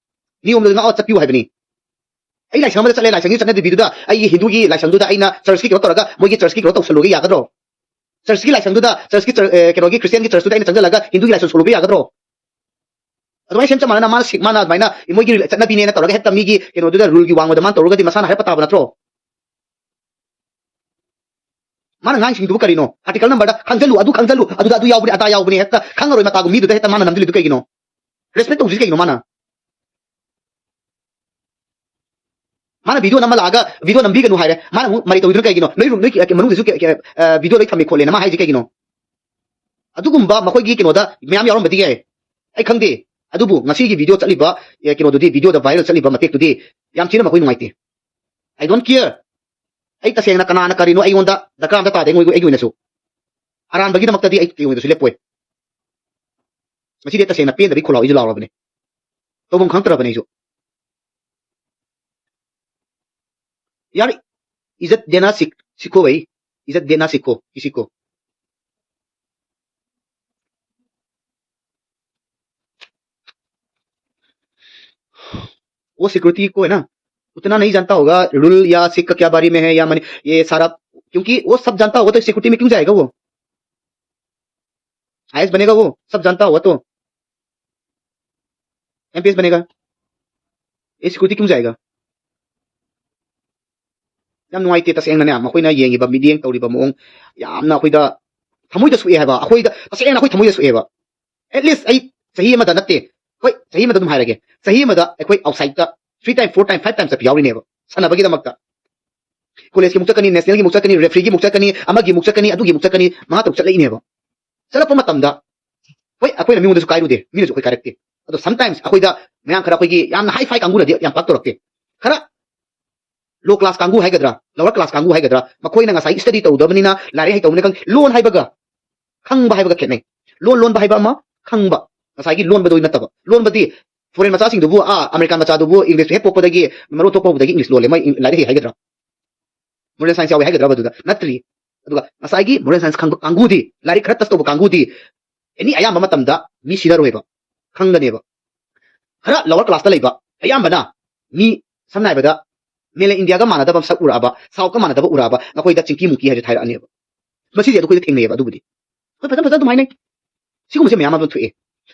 ꯅꯤꯌꯣꯝꯗ ꯉꯥꯛꯑ ꯆꯠꯄꯤꯌꯨ ꯍꯥꯏꯕꯅꯤ꯫ ꯑꯩ ꯂꯥꯏꯁꯪ ꯑꯃꯗ ꯆꯠꯂꯦ, ꯂꯥꯏꯁꯪꯒꯤ ꯆꯠꯅꯕꯤꯗꯨꯗ ꯑꯩꯒꯤ ꯍꯤꯟꯗꯨꯒꯤ ꯂꯥꯏꯁꯪꯗꯨꯗ ꯑꯩꯅ churchꯀꯤ ꯀꯩꯅꯣ ꯇꯧꯔꯒ ꯃꯣꯏꯒꯤ churchꯀꯤ ꯀꯩꯅꯣ ꯇꯧꯁꯜꯂꯨꯒꯦ ꯌꯥꯒꯗ꯭ꯔꯣ? Churchꯀꯤ ꯂꯥꯏꯁꯪꯗꯨꯗ, churchꯀꯤ chur-, ꯑꯦ, ꯀꯩꯅꯣꯒꯤ Christianꯒꯤ churchꯇꯨꯗ ꯑꯩꯅ ꯆꯪꯁꯤꯜꯂꯒ ꯍꯤꯟꯗꯨꯒꯤ ꯂꯥꯏꯁꯪ ꯁꯣꯜꯂꯨꯕ ꯌꯥꯒꯗ꯭ꯔꯣ? ꯑꯗꯨꯃꯥꯏꯅ ꯁꯦꯝ ꯆꯞ ꯃꯥꯟꯅꯅ ꯃꯥꯅ ꯁꯤꯛ ꯃꯥꯅ ꯑꯗꯨꯃꯥꯏꯅ ꯃꯣꯏꯒꯤ ꯆꯠꯅꯕꯤꯅꯦꯅ ꯇꯧꯔꯒ ꯍꯦꯛꯇ ꯃꯤꯒꯤ ꯀꯩꯅꯣꯗꯨꯗ ruleꯒꯤ ꯋꯥꯡꯃꯗ ꯃꯥꯅ ꯇꯧꯔꯒꯗꯤ ꯃꯁꯥꯅ ꯍꯥꯏꯔꯛꯄ ꯇꯥꯕ ꯅꯠꯇ꯭ꯔꯣ? ꯃꯥꯅ ꯉꯥꯡꯁꯤꯡꯗꯨꯕꯨ ꯀꯔꯤꯅꯣ? ꯑꯥꯔꯇꯤꯀꯜ ꯅꯝꯕꯔꯗ ꯈꯪꯖꯜꯂꯨ, ꯑꯗꯨ ꯈꯪꯖꯜꯂꯨ, ꯑꯗꯨꯗ ꯑꯗꯨ ꯌꯥꯎꯕꯅꯤ, ꯑꯗꯥ ꯌꯥꯎꯕꯅꯤ, ꯍꯦꯛꯇ ꯈꯪꯉꯔꯣꯏ ꯃꯇꯥꯒꯨꯝ ꯃꯤꯗꯨꯗ ꯍꯦꯛꯇ ꯃꯥꯅ ꯅꯝꯖꯤꯜꯂꯤꯗꯨ ꯀꯩꯒꯤꯅꯣ? ꯔꯦꯁꯄꯦꯛ ꯇꯧꯗ꯭ꯔꯤꯁꯤ ꯀꯩꯒꯤꯅꯣ ꯃꯥꯅ? ꯃꯥꯅ ꯚꯤꯗꯤꯑꯣ ꯅꯝꯃ ꯂꯥꯛꯑꯒ ꯚꯤꯗꯤꯑꯣ ꯅꯝꯕꯤꯒꯅꯨ ꯍꯥꯏꯔꯦ, ꯃꯥꯅ ꯑꯃꯨꯛ ꯃꯔꯩ ꯇꯧꯗꯣꯏꯅ ꯀꯩꯒꯤꯅꯣ? ꯅꯣꯏ ꯔꯨꯝ, ꯅꯣꯏ ꯀꯤ-, ꯃꯅꯨꯡꯗꯁꯨ ꯀꯦ-, ꯀꯦ-, ꯑ, ꯚꯤꯗꯤꯑꯣ ꯂꯣꯏ ꯊꯝꯃꯦ ꯈꯣꯠꯂꯦꯅ ꯃꯥ ꯍꯥꯏꯁꯦ ꯀꯩꯒꯤꯅꯣ? ꯑꯗꯨꯒꯨꯝꯕ ꯃꯈꯣꯏꯒꯤ ꯀꯩꯅꯣꯗ ꯃꯌꯥꯝ ꯌꯥꯎꯔꯝꯕꯗꯤ ꯌꯥꯏ, ꯑꯩ ꯈꯪꯗꯦ꯫ ꯑꯗꯨꯕꯨ ꯉꯁꯤꯒꯤ ꯚꯤꯗꯤꯑꯣ ꯆꯠꯂꯤꯕ, ꯑꯦ, ꯀꯩꯅꯣꯗꯨꯗꯤ, ꯚꯤꯗꯤꯑꯣꯗ ꯚꯥꯏꯔꯦꯜ ꯆꯠꯂꯤꯕ ꯃꯇꯦꯛꯇꯨꯗꯤ ꯌꯥꯝ ꯊꯤꯅ ꯃꯈꯣꯏ ꯅꯨꯡꯉꯥꯏꯇꯦ꯫ I don't care꯫ ꯑꯩ ꯇꯁꯦꯡꯅ ꯀꯅꯥꯅ ꯀꯔꯤꯅꯣ ꯑꯩꯉꯣꯟꯗ ꯗꯔꯀꯥꯔ ꯑꯝꯇ ꯇꯥꯗꯦ ꯑꯩꯉꯣꯟ-, ꯑꯩꯒꯤ ꯑꯣꯏꯅꯁꯨ꯫ ꯑꯔꯥꯟꯕꯒꯤꯗꯃꯛꯇꯗꯤ ꯑꯩ ꯀꯩ ꯑꯣꯏꯅꯁꯨ ꯂꯦꯞꯄꯣꯏ꯫ ꯉꯁꯤꯗꯤ ꯇꯁꯦꯡꯅ ꯄꯦꯟꯗꯕꯒꯤ ꯈꯣꯜꯂꯥꯎ ꯑꯩꯁꯨ ꯂꯥꯎꯔꯕꯅꯦ꯫ ꯇꯧꯐꯝ ꯈꯪꯗ꯭ꯔꯕꯅꯦ ꯑꯩꯁꯨ꯫ यार, इज्जत देना सीख, सीखो भाई। इज्जत देना सीखो किसी को। वो सिक्योरिटी को है ना, उतना नहीं जानता होगा रूल या सिख का क्या बारे में है या मनी, ये सारा, क्योंकि वो सब जानता होगा तो सिक्योरिटी में क्यों जाएगा वो? आईएएस बनेगा वो, सब जानता होगा तो। एमपीएस बनेगा, ये सिक्योरिटी क्यों जाएगा? ꯌꯥꯝ ꯅꯨꯡꯉꯥꯏꯇꯦ ꯇꯁꯦꯡꯅꯅꯦ, ꯃꯈꯣꯏꯅ ꯌꯦꯡꯉꯤꯕ ꯃꯤꯠꯌꯦꯡ ꯇꯧꯔꯤꯕ ꯃꯑꯣꯡ, ꯌꯥꯝꯅ ꯑꯩꯈꯣꯏꯗ ꯊꯃꯣꯏꯗ ꯁꯣꯛꯑꯦ ꯍꯥꯏꯕ꯫ ꯑꯩꯈꯣꯏꯗ ꯇꯁꯦꯡꯅ ꯑꯩꯈꯣꯏ ꯊꯃꯣꯏꯗ ꯁꯣꯛꯑꯦꯕ꯫ At least ꯑꯩ ꯆꯍꯤ ꯑꯃꯗ ꯅꯠꯇꯦ, ꯍꯣꯏ, ꯆꯍꯤ ꯑꯃꯗ ꯑꯗꯨꯝ ꯍꯥꯏꯔꯒꯦ, ꯆꯍꯤ ꯑꯃꯗ ꯑꯩꯈꯣꯏ ꯑꯥꯎꯠꯁꯥꯏꯗꯠꯇ three time, four time, five time ꯆꯠꯄ ꯌꯥꯎꯔꯤꯅꯦꯕ ꯁꯥꯟꯅꯕꯒꯤꯗꯃꯛꯇ꯫ ꯀꯣꯂꯦꯖꯀꯤ ꯑꯃꯨꯛ ꯆꯠꯀꯅꯤ, ꯅꯦꯁꯅꯦꯜꯒꯤ ꯑꯃꯨꯛ ꯆꯠꯀꯅꯤ, ꯔꯦꯐ꯭ꯔꯤꯒꯤ ꯑꯃꯨꯛ ꯆꯠꯀꯅꯤ, ꯑꯃꯒꯤ ꯑꯃꯨꯛ ꯆꯠꯀꯅꯤ, ꯑꯗꯨꯒꯤ ꯑꯃꯨꯛ ꯆꯠꯀꯅꯤ, ꯃꯉꯥ ꯇꯔꯨꯛ ꯆꯠꯂꯛꯏꯅꯦꯕ꯫ ꯆꯠꯂꯛꯄ ꯃꯇꯝꯗ, ꯍꯣꯏ, ꯑꯩꯈꯣꯏꯅ ꯃꯤꯉꯣꯟꯗꯁꯨ ꯀꯥꯏꯔꯨꯗꯦ, ꯃꯤꯅꯁꯨ ꯑꯩꯈꯣꯏ ꯀꯥꯏꯔꯛꯇꯦ꯫ ꯑꯗꯣ sometimes ꯑꯩꯈꯣꯏꯗ ꯃꯌꯥꯝ ꯈꯔ ꯑꯩꯈꯣꯏꯒꯤ ꯌꯥꯝꯅ high fi ꯀꯥꯡꯕꯨꯅꯗꯤ ꯌꯥꯝ ꯄꯥꯛ ꯇꯧꯔꯛꯇꯦ꯫ ꯈꯔ low class ꯀꯥꯡꯕꯨ ꯍꯥꯏꯒꯗ꯭ꯔꯥ, lower class ꯀꯥꯡꯕꯨ ꯍꯥꯏꯒꯗ꯭ꯔꯥ, ꯃꯈꯣꯏꯅ ꯉꯁꯥꯏ study ꯇꯧꯗꯕꯅꯤꯅ, ꯂꯥꯏꯔꯤꯛ ꯍꯩꯇꯕꯅꯤꯅ ꯈꯪꯗꯦ, ꯂꯣꯟ ꯍꯥꯏꯕꯒ ꯈꯪꯕ ꯍꯥꯏꯕꯒ ꯈꯦꯠꯅꯩ꯫ ꯂꯣꯟ ꯂꯣꯟꯕ ꯍꯥꯏꯕ ꯑꯃ, ꯈꯪꯕ, ꯉꯁꯥꯏꯒꯤ ꯂꯣꯟꯕꯗꯣ ꯅꯠꯇꯕ꯫ ꯂꯣꯟꯕꯗꯤ foreign ꯃꯆꯥꯁꯤꯡꯗꯨꯕꯨ, ꯑꯥ, American ꯃꯆꯥꯗꯨꯕꯨ English ꯍꯦꯛ ꯄꯣꯛꯄꯗꯒꯤ ꯃꯔꯣꯟ ꯊꯣꯛꯄ ꯍꯧꯕꯗꯒꯤ English ꯂꯣꯜꯂꯦ, ꯃꯣꯏ ꯏꯪ-, ꯂꯥꯏꯔꯤꯛ ꯍꯩ ꯍꯥꯏꯒꯗ꯭ꯔꯥ? Moral science ꯌꯥꯎꯋꯦ ꯍꯥꯏꯒꯗ꯭ꯔꯕ ꯑꯗꯨꯗ? ꯅꯠꯇ꯭ꯔꯤ꯫ ꯑꯗꯨꯒ ꯉꯁꯥꯏꯒꯤ moral science ꯈꯪꯕ ꯀꯥꯡꯕꯨꯗꯤ, ꯂꯥꯏꯔꯤꯛ ꯈꯔ touch ꯇꯧꯕ ꯀꯥꯡꯕꯨꯗꯤ, any ꯑꯌꯥꯝꯕ ꯃꯇꯝꯗ ꯃꯤ ꯁꯤꯗꯔꯣꯏꯕ, ꯈꯪꯒꯅꯦꯕ꯫ ꯈꯔ lower class ꯇ ꯂꯩꯕ ꯑꯌꯥꯝꯕꯅ ꯃꯤ, ꯁꯝꯅ ꯍꯥꯏꯔꯕꯗ, mainland India ꯒ ꯃꯥꯟꯅꯗꯕ ꯃꯁꯛ ꯎꯔꯛꯑꯕ, South ꯀ ꯃꯥꯟꯅꯗꯕ ꯎꯔꯛꯑꯕ, ꯃꯈꯣꯏꯗ ꯆꯤꯡꯀꯤ ꯃꯨꯀꯤ ꯍꯥꯏꯁꯦ ꯊꯥꯔꯛꯑꯅꯦꯕ꯫ ꯃꯁꯤꯁꯦ ꯑꯩꯈꯣꯏꯗ ꯊꯦꯡꯅꯩꯌꯦꯕ꯫ ꯑꯗꯨꯕꯨꯗꯤ ꯑꯩꯈꯣꯏ ꯐꯖꯅ ꯐꯖꯅ ꯑꯗꯨꯝ ꯍꯥꯏꯅꯩ꯫ ꯁꯤꯒꯨꯝꯕꯁꯦ ꯃꯌꯥꯝ ꯑꯃ ꯊꯣꯛꯑꯦ꯫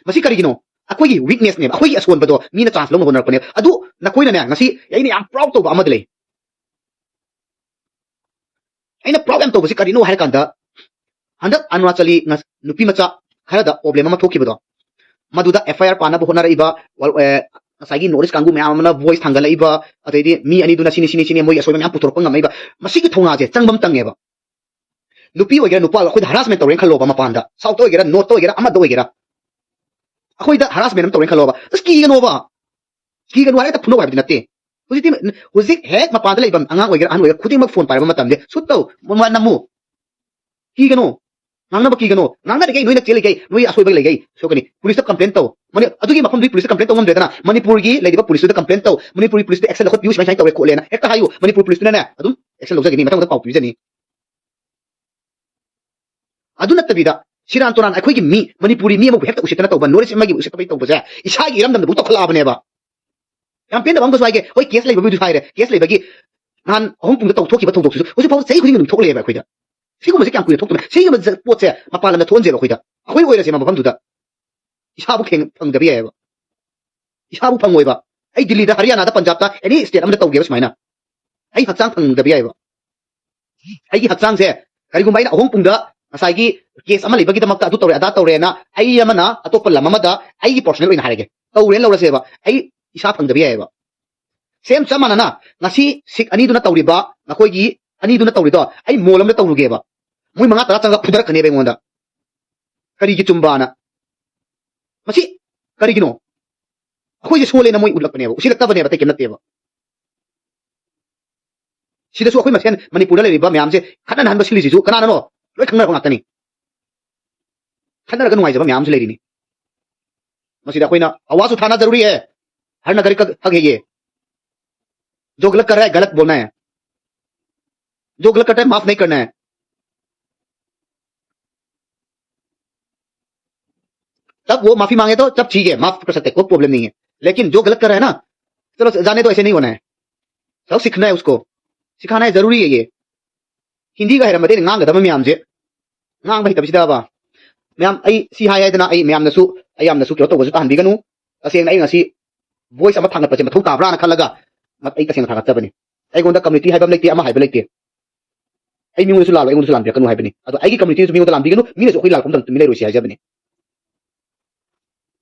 ꯃꯁꯤ ꯀꯔꯤꯒꯤꯅꯣ? ꯑꯩꯈꯣꯏꯒꯤ weakness ꯅꯦꯕ, ꯑꯩꯈꯣꯏꯒꯤ ꯑꯁꯣꯟꯕꯗꯣ ꯃꯤꯅ chance ꯂꯧꯅꯕ ꯍꯣꯠꯅꯔꯛꯄꯅꯦꯕ꯫ ꯑꯗꯨ ꯅꯈꯣꯏꯅꯅꯦ, ꯉꯁꯤ ꯑꯩꯅ ꯌꯥꯝ proud ꯇꯧꯕ ꯑꯃꯗꯤ ꯂꯩ꯫ ꯑꯩꯅ proud ꯌꯥꯝ ꯇꯧꯕꯁꯤ ꯀꯔꯤꯅꯣ ꯍꯥꯏꯔꯀꯥꯟꯗ, ꯍꯟꯗꯛ ꯑꯔꯨꯅꯥꯆꯂꯤ ꯉ-, ꯅꯨꯄꯤ ꯃꯆꯥ ꯈꯔꯗ problem ꯑꯃ ꯊꯣꯛꯈꯤꯕꯗꯣ, ꯃꯗꯨꯗ F I R ꯄꯥꯟꯅꯕ ꯍꯣꯠꯅꯔꯛꯏꯕ, ꯋꯥꯜ-, ꯑꯦ, ꯉꯁꯥꯏꯒꯤ North East ꯀꯥꯡꯕꯨ ꯃꯌꯥꯝ ꯑꯃꯅ voice ꯊꯥꯡꯒꯠꯂꯛꯏꯕ, ꯑꯗꯩꯗꯤ ꯃꯤ ꯑꯅꯤꯗꯨꯅ ꯁꯤꯅꯤ, ꯁꯤꯅꯤ, ꯁꯤꯅꯤ, ꯃꯣꯏꯒꯤ ꯑꯁꯣꯏꯕ ꯃꯌꯥꯝ ꯄꯨꯊꯣꯔꯛꯄ ꯉꯝꯃꯛꯏꯕ, ꯃꯁꯤꯒꯤ ꯊꯧꯅꯥꯁꯦ ꯆꯪꯕ ꯑꯃ ꯆꯪꯉꯦꯕ꯫ ꯅꯨꯄꯤ ꯑꯣꯏꯒꯦꯔꯥ ꯅꯨꯄꯥ ꯑꯣꯏꯒꯦꯔꯥ, ꯑꯩꯈꯣꯏꯗ harassment ꯇꯧꯔꯦꯅ ꯈꯜꯂꯣꯕ, ꯃꯄꯥꯟꯗ, South ꯇ ꯑꯣꯏꯒꯦꯔꯥ, North ꯇ ꯑꯣꯏꯒꯦꯔꯥ, ꯑꯃꯗ ꯑꯣꯏꯒꯦꯔꯥ, ꯑꯩꯈꯣꯏꯗ harassment ꯑꯃ ꯇꯧꯔꯦꯅ ꯈꯜꯂꯣꯕ, ꯑꯁ, ꯀꯤꯒꯅꯣꯕ꯫ ꯀꯤꯒꯅꯨ ꯍꯥꯏꯔꯒ ꯐꯨꯅꯧ ꯍꯥꯏꯕꯗꯤ ꯅꯠꯇꯦ꯫ ꯍꯧꯖꯤꯛꯇꯤ, ꯍꯧꯖꯤꯛ ꯍꯦꯛ ꯃꯄꯥꯟꯗ ꯂꯩꯕ ꯑꯉꯥꯡ ꯑꯣꯏꯒꯦꯔꯥ ꯑꯍꯟ ꯑꯣꯏꯒꯦꯔꯥ ꯈꯨꯗꯤꯡꯃꯛ phone ꯄꯥꯏꯔꯕ ꯃꯇꯝꯗ shoot ꯇꯧ, ꯃꯃꯥ ꯅꯝꯃꯨ꯫ ꯀꯤꯒꯅꯨ꯫ ꯉꯥꯡꯅꯕ ꯀꯤꯒꯅꯨ꯫ ꯉꯥꯡꯅꯔꯤꯈꯩ ꯅꯣꯏꯅ ꯆꯦꯜꯂꯤꯈꯩ ꯅꯣꯏ ꯑꯁꯣꯏꯕ ꯂꯩꯈꯩ ꯁꯣꯛꯀꯅꯤ꯫ Police ꯇ complain ꯇꯧ꯫ ꯃꯅꯤ-, ꯑꯗꯨꯒꯤ ꯃꯐꯝꯗꯨꯒꯤ police ꯇ complain ꯇꯧ ꯉꯝꯗ꯭ꯔꯦꯗꯅ, ꯃꯅꯤꯄꯨꯔꯒꯤ ꯂꯩꯔꯤꯕ police ꯇꯨꯗ complain ꯇꯧ꯫ ꯃꯅꯤꯄꯨꯔꯒꯤ police ꯇ action ꯂꯧꯈꯠꯄꯤꯌꯨ, ꯁꯨꯃꯥꯏ ꯁꯨꯃꯥꯏꯅ ꯇꯧꯔꯦ ꯈꯣꯠꯂꯦꯅ ꯍꯦꯛꯇ ꯍꯥꯏꯌꯨ꯫ ꯃꯅꯤꯄꯨꯔ police ꯇꯨꯅꯅꯦ ꯑꯗꯨꯝ action ꯂꯧꯖꯒꯅꯤ, ꯃꯊꯪ ꯃꯊꯪ ꯄꯥꯎ ꯄꯤꯕꯤꯖꯅꯤ꯫ ꯑꯗꯨ ꯅꯠꯇꯕꯤꯗ ꯁꯤꯔꯥꯟ ꯇꯨꯔꯥꯟ ꯑꯩꯈꯣꯏꯒꯤ ꯃꯤ, ꯃꯅꯤꯄꯨꯔꯤ ꯃꯤ ꯑꯃꯕꯨ ꯍꯦꯛꯇ ꯎꯁꯤꯠꯇꯅ ꯇꯧꯕ, North East ꯑꯃꯒꯤ ꯎꯁꯤꯠꯇꯕꯩ ꯇꯧꯕꯁꯦ ꯏꯁꯥꯒꯤ ꯏꯔꯝꯗꯝꯗꯕꯨ ꯇꯧꯈꯠꯂꯛꯑꯕꯅꯦꯕ꯫ ꯌꯥꯝ ꯄꯦꯟꯗꯕ ꯑꯃꯒꯁꯨ ꯍꯥꯏꯒꯦ, ꯍꯣꯏ, case ꯂꯩꯕꯕꯨꯗꯤ ꯍꯥꯏꯔꯦ, case ꯂꯩꯕꯒꯤ ꯅꯍꯥꯟ ꯑꯍꯨꯝ ꯄꯨꯡꯗ ꯇꯧꯊꯣꯛꯈꯤꯕ ꯊꯧꯗꯣꯛꯁꯤꯁꯨ ꯍꯧꯖꯤꯛ ꯐꯥꯎꯕ ꯆꯍꯤ ꯈꯨꯗꯤꯡꯒꯤ ꯑꯗꯨꯝ ꯊꯣꯛꯂꯛꯑꯦꯕ ꯑꯩꯈꯣꯏꯗ꯫ ꯁꯤꯒꯨꯝꯕꯁꯦ ꯀꯌꯥꯝ ꯀꯨꯏꯅ ꯊꯣꯛꯇꯅ, ꯁꯤꯒꯨꯝꯕ ꯖ-, ꯄꯣꯠꯁꯦ ꯃꯄꯥꯟ ꯂꯝꯗ ꯊꯣꯛꯍꯟꯁꯦꯕ ꯑꯩꯈꯣꯏꯗ꯫ ꯑꯩꯈꯣꯏ ꯑꯣꯏꯔꯁꯦ ꯃꯐꯝꯗꯨꯗ ꯏꯁꯥꯕꯨ ꯈꯦꯡ-, ꯐꯪꯗꯕ ꯌꯥꯏꯑꯕ꯫ ꯏꯁꯥꯕꯨ ꯐꯪꯉꯣꯏꯕ꯫ ꯑꯩ ꯗꯤꯜꯂꯤꯗ, ꯍꯔꯤꯌꯥꯅꯥꯗ, ꯄꯟꯖꯥꯕꯇ, any state ꯑꯃꯗ ꯇꯧꯒꯦꯕ ꯁꯨꯃꯥꯏꯅ, ꯑꯩ ꯍꯛꯆꯥꯡ ꯐꯪꯗꯕ ꯌꯥꯏꯑꯕ꯫ ꯑꯩꯒꯤ ꯍꯛꯆꯥꯡꯁꯦ ꯀꯔꯤꯒꯨꯝꯕ ꯑꯩꯅ ꯑꯍꯣꯡ ꯄꯨꯡꯗ ꯉꯁꯥꯏꯒꯤ case ꯑꯃ ꯂꯩꯕꯒꯤꯗꯃꯛꯇ ꯑꯗꯨ ꯇꯧꯔꯦ, ꯑꯗꯥ ꯇꯧꯔꯦꯅ ꯑꯩ ꯑꯃꯅ ꯑꯇꯣꯞꯄ ꯂꯝ ꯑꯃꯗ, ꯑꯩꯒꯤ personal ꯑꯣꯏꯅ ꯍꯥꯏꯔꯒꯦ, ꯇꯧꯔꯦꯅ ꯂꯧꯔꯁꯦꯕ, ꯑꯩ ꯏꯁꯥ ꯐꯪꯗꯕ ꯌꯥꯏꯑꯕ꯫ Same ꯆꯞ ꯃꯥꯟꯅꯅ ꯉꯁꯤ Sikh ꯑꯅꯤꯗꯨꯅ ꯇꯧꯔꯤꯕ, ꯅꯈꯣꯏꯒꯤ ꯑꯅꯤꯗꯨꯅ ꯇꯧꯔꯤꯗꯣ ꯑꯩ mall ꯑꯃꯗ ꯇꯧꯔꯨꯒꯦꯕ, ꯃꯣꯏ ꯃꯉꯥ ꯇꯔꯥ ꯆꯪꯉꯒ ꯐꯨꯗꯔꯛꯀꯅꯦꯕ ꯑꯩꯉꯣꯟꯗ꯫ ꯀꯔꯤꯒꯤ ꯆꯨꯝꯕꯅ? ꯃꯁꯤ ꯀꯔꯤꯒꯤꯅꯣ? ꯑꯩꯈꯣꯏꯁꯦ ꯁꯣꯜꯂꯦꯅ ꯃꯣꯏ ꯎꯠꯂꯛꯄꯅꯦꯕ, ꯎꯁꯤꯜꯂꯛꯇꯕꯅꯦꯕ, ꯑꯇꯩ ꯀꯩꯝ ꯅꯠꯇꯦꯕ꯫ ꯁꯤꯗꯁꯨ ꯑꯩꯈꯣꯏ ꯃꯁꯦꯟ ꯃꯅꯤꯄꯨꯔꯗ ꯂꯩꯔꯤꯕ ꯃꯌꯥꯝꯁꯦ ꯈꯠꯅꯍꯟꯕ ꯁꯤꯜꯂꯤꯁꯤꯁꯨ ꯀꯅꯥꯅꯅꯣ? ꯂꯣꯏ ꯈꯪꯅꯔꯕ ꯉꯥꯛꯇꯅꯤ꯫ ꯈꯠꯅꯔꯒ ꯅꯨꯡꯉꯥꯏꯖꯕ ꯃꯌꯥꯝ ꯑꯃꯁꯨ ꯂꯩꯔꯤꯅꯤ꯫ ꯃꯁꯤꯗ ꯑꯩꯈꯣꯏꯅ आवाज़ उठाना ज़रूरी है, हर नागरिक का हक है ये, जो गलत कर रहा है गलत बोलना है, जो गलत करता है माफ नहीं करना है। तब वो माफी मांगे तो तब ठीक है, माफ कर सकते हैं, कोई problem नहीं है। लेकिन जो गलत कर रहा है ना, चलो जाने दो, ऐसे नहीं होना है। सब सीखना है उसको, सिखाना है, जरूरी है ये। हिंदी का है ꯃꯩꯇꯩꯅ ꯉꯥꯡꯒꯗꯕ ꯃꯌꯥꯝꯁꯦ ꯉꯥꯡꯕ ꯍꯩꯇꯕꯁꯤꯗꯕ ꯃꯌꯥꯝ꯫ ꯑꯩ ꯁꯤ ꯍꯥꯏ ꯍꯥꯏꯗꯅ ꯑꯩ ꯃꯌꯥꯝꯅꯁꯨ, ꯑꯩ ꯌꯥꯝꯅꯁꯨ ꯀꯩꯅꯣ ꯇꯧꯕꯁꯨ ꯇꯥꯍꯟꯕꯤꯒꯅꯨ꯫ ꯇꯁꯦꯡꯅ ꯑꯩ ꯉꯁꯤ voice ꯑꯃ ꯊꯥꯡꯒꯠꯄꯁꯦ ꯃꯊꯧ ꯇꯥꯕ꯭ꯔꯥꯅ ꯈꯜꯂꯒ ꯃ-, ꯑꯩ ꯇꯁꯦꯡꯅ ꯊꯥꯒꯠꯆꯕꯅꯤ꯫ ꯑꯩꯉꯣꯟꯗ community ꯍꯥꯏꯕ ꯑꯃ ꯂꯩꯇꯦ, ꯑꯃ ꯍꯥꯏꯕ ꯂꯩꯇꯦ꯫ ꯑꯩ ꯃꯤꯉꯣꯟꯗꯁꯨ ꯂꯥꯜꯂꯣ, ꯑꯩꯉꯣꯟꯗꯁꯨ ꯂꯥꯟꯕꯤꯔꯛꯀꯅꯨ ꯍꯥꯏꯕꯅꯤ꯫ ꯑꯗꯣ ꯑꯩꯒꯤ ꯀꯝꯃ꯭ꯌꯨꯅꯤꯇꯤꯗꯁꯨ ꯃꯤꯉꯣꯟꯗ ꯂꯥꯟꯕꯤꯒꯅꯨ, ꯃꯤꯅꯁꯨ ꯑꯩꯈꯣꯏ ꯂꯥꯜꯂꯛꯄ ꯃꯇꯝꯗ ꯇꯨꯃꯤꯟ ꯂꯩꯔꯣꯏꯁꯤ ꯍꯥꯏꯖꯕꯅꯤ꯫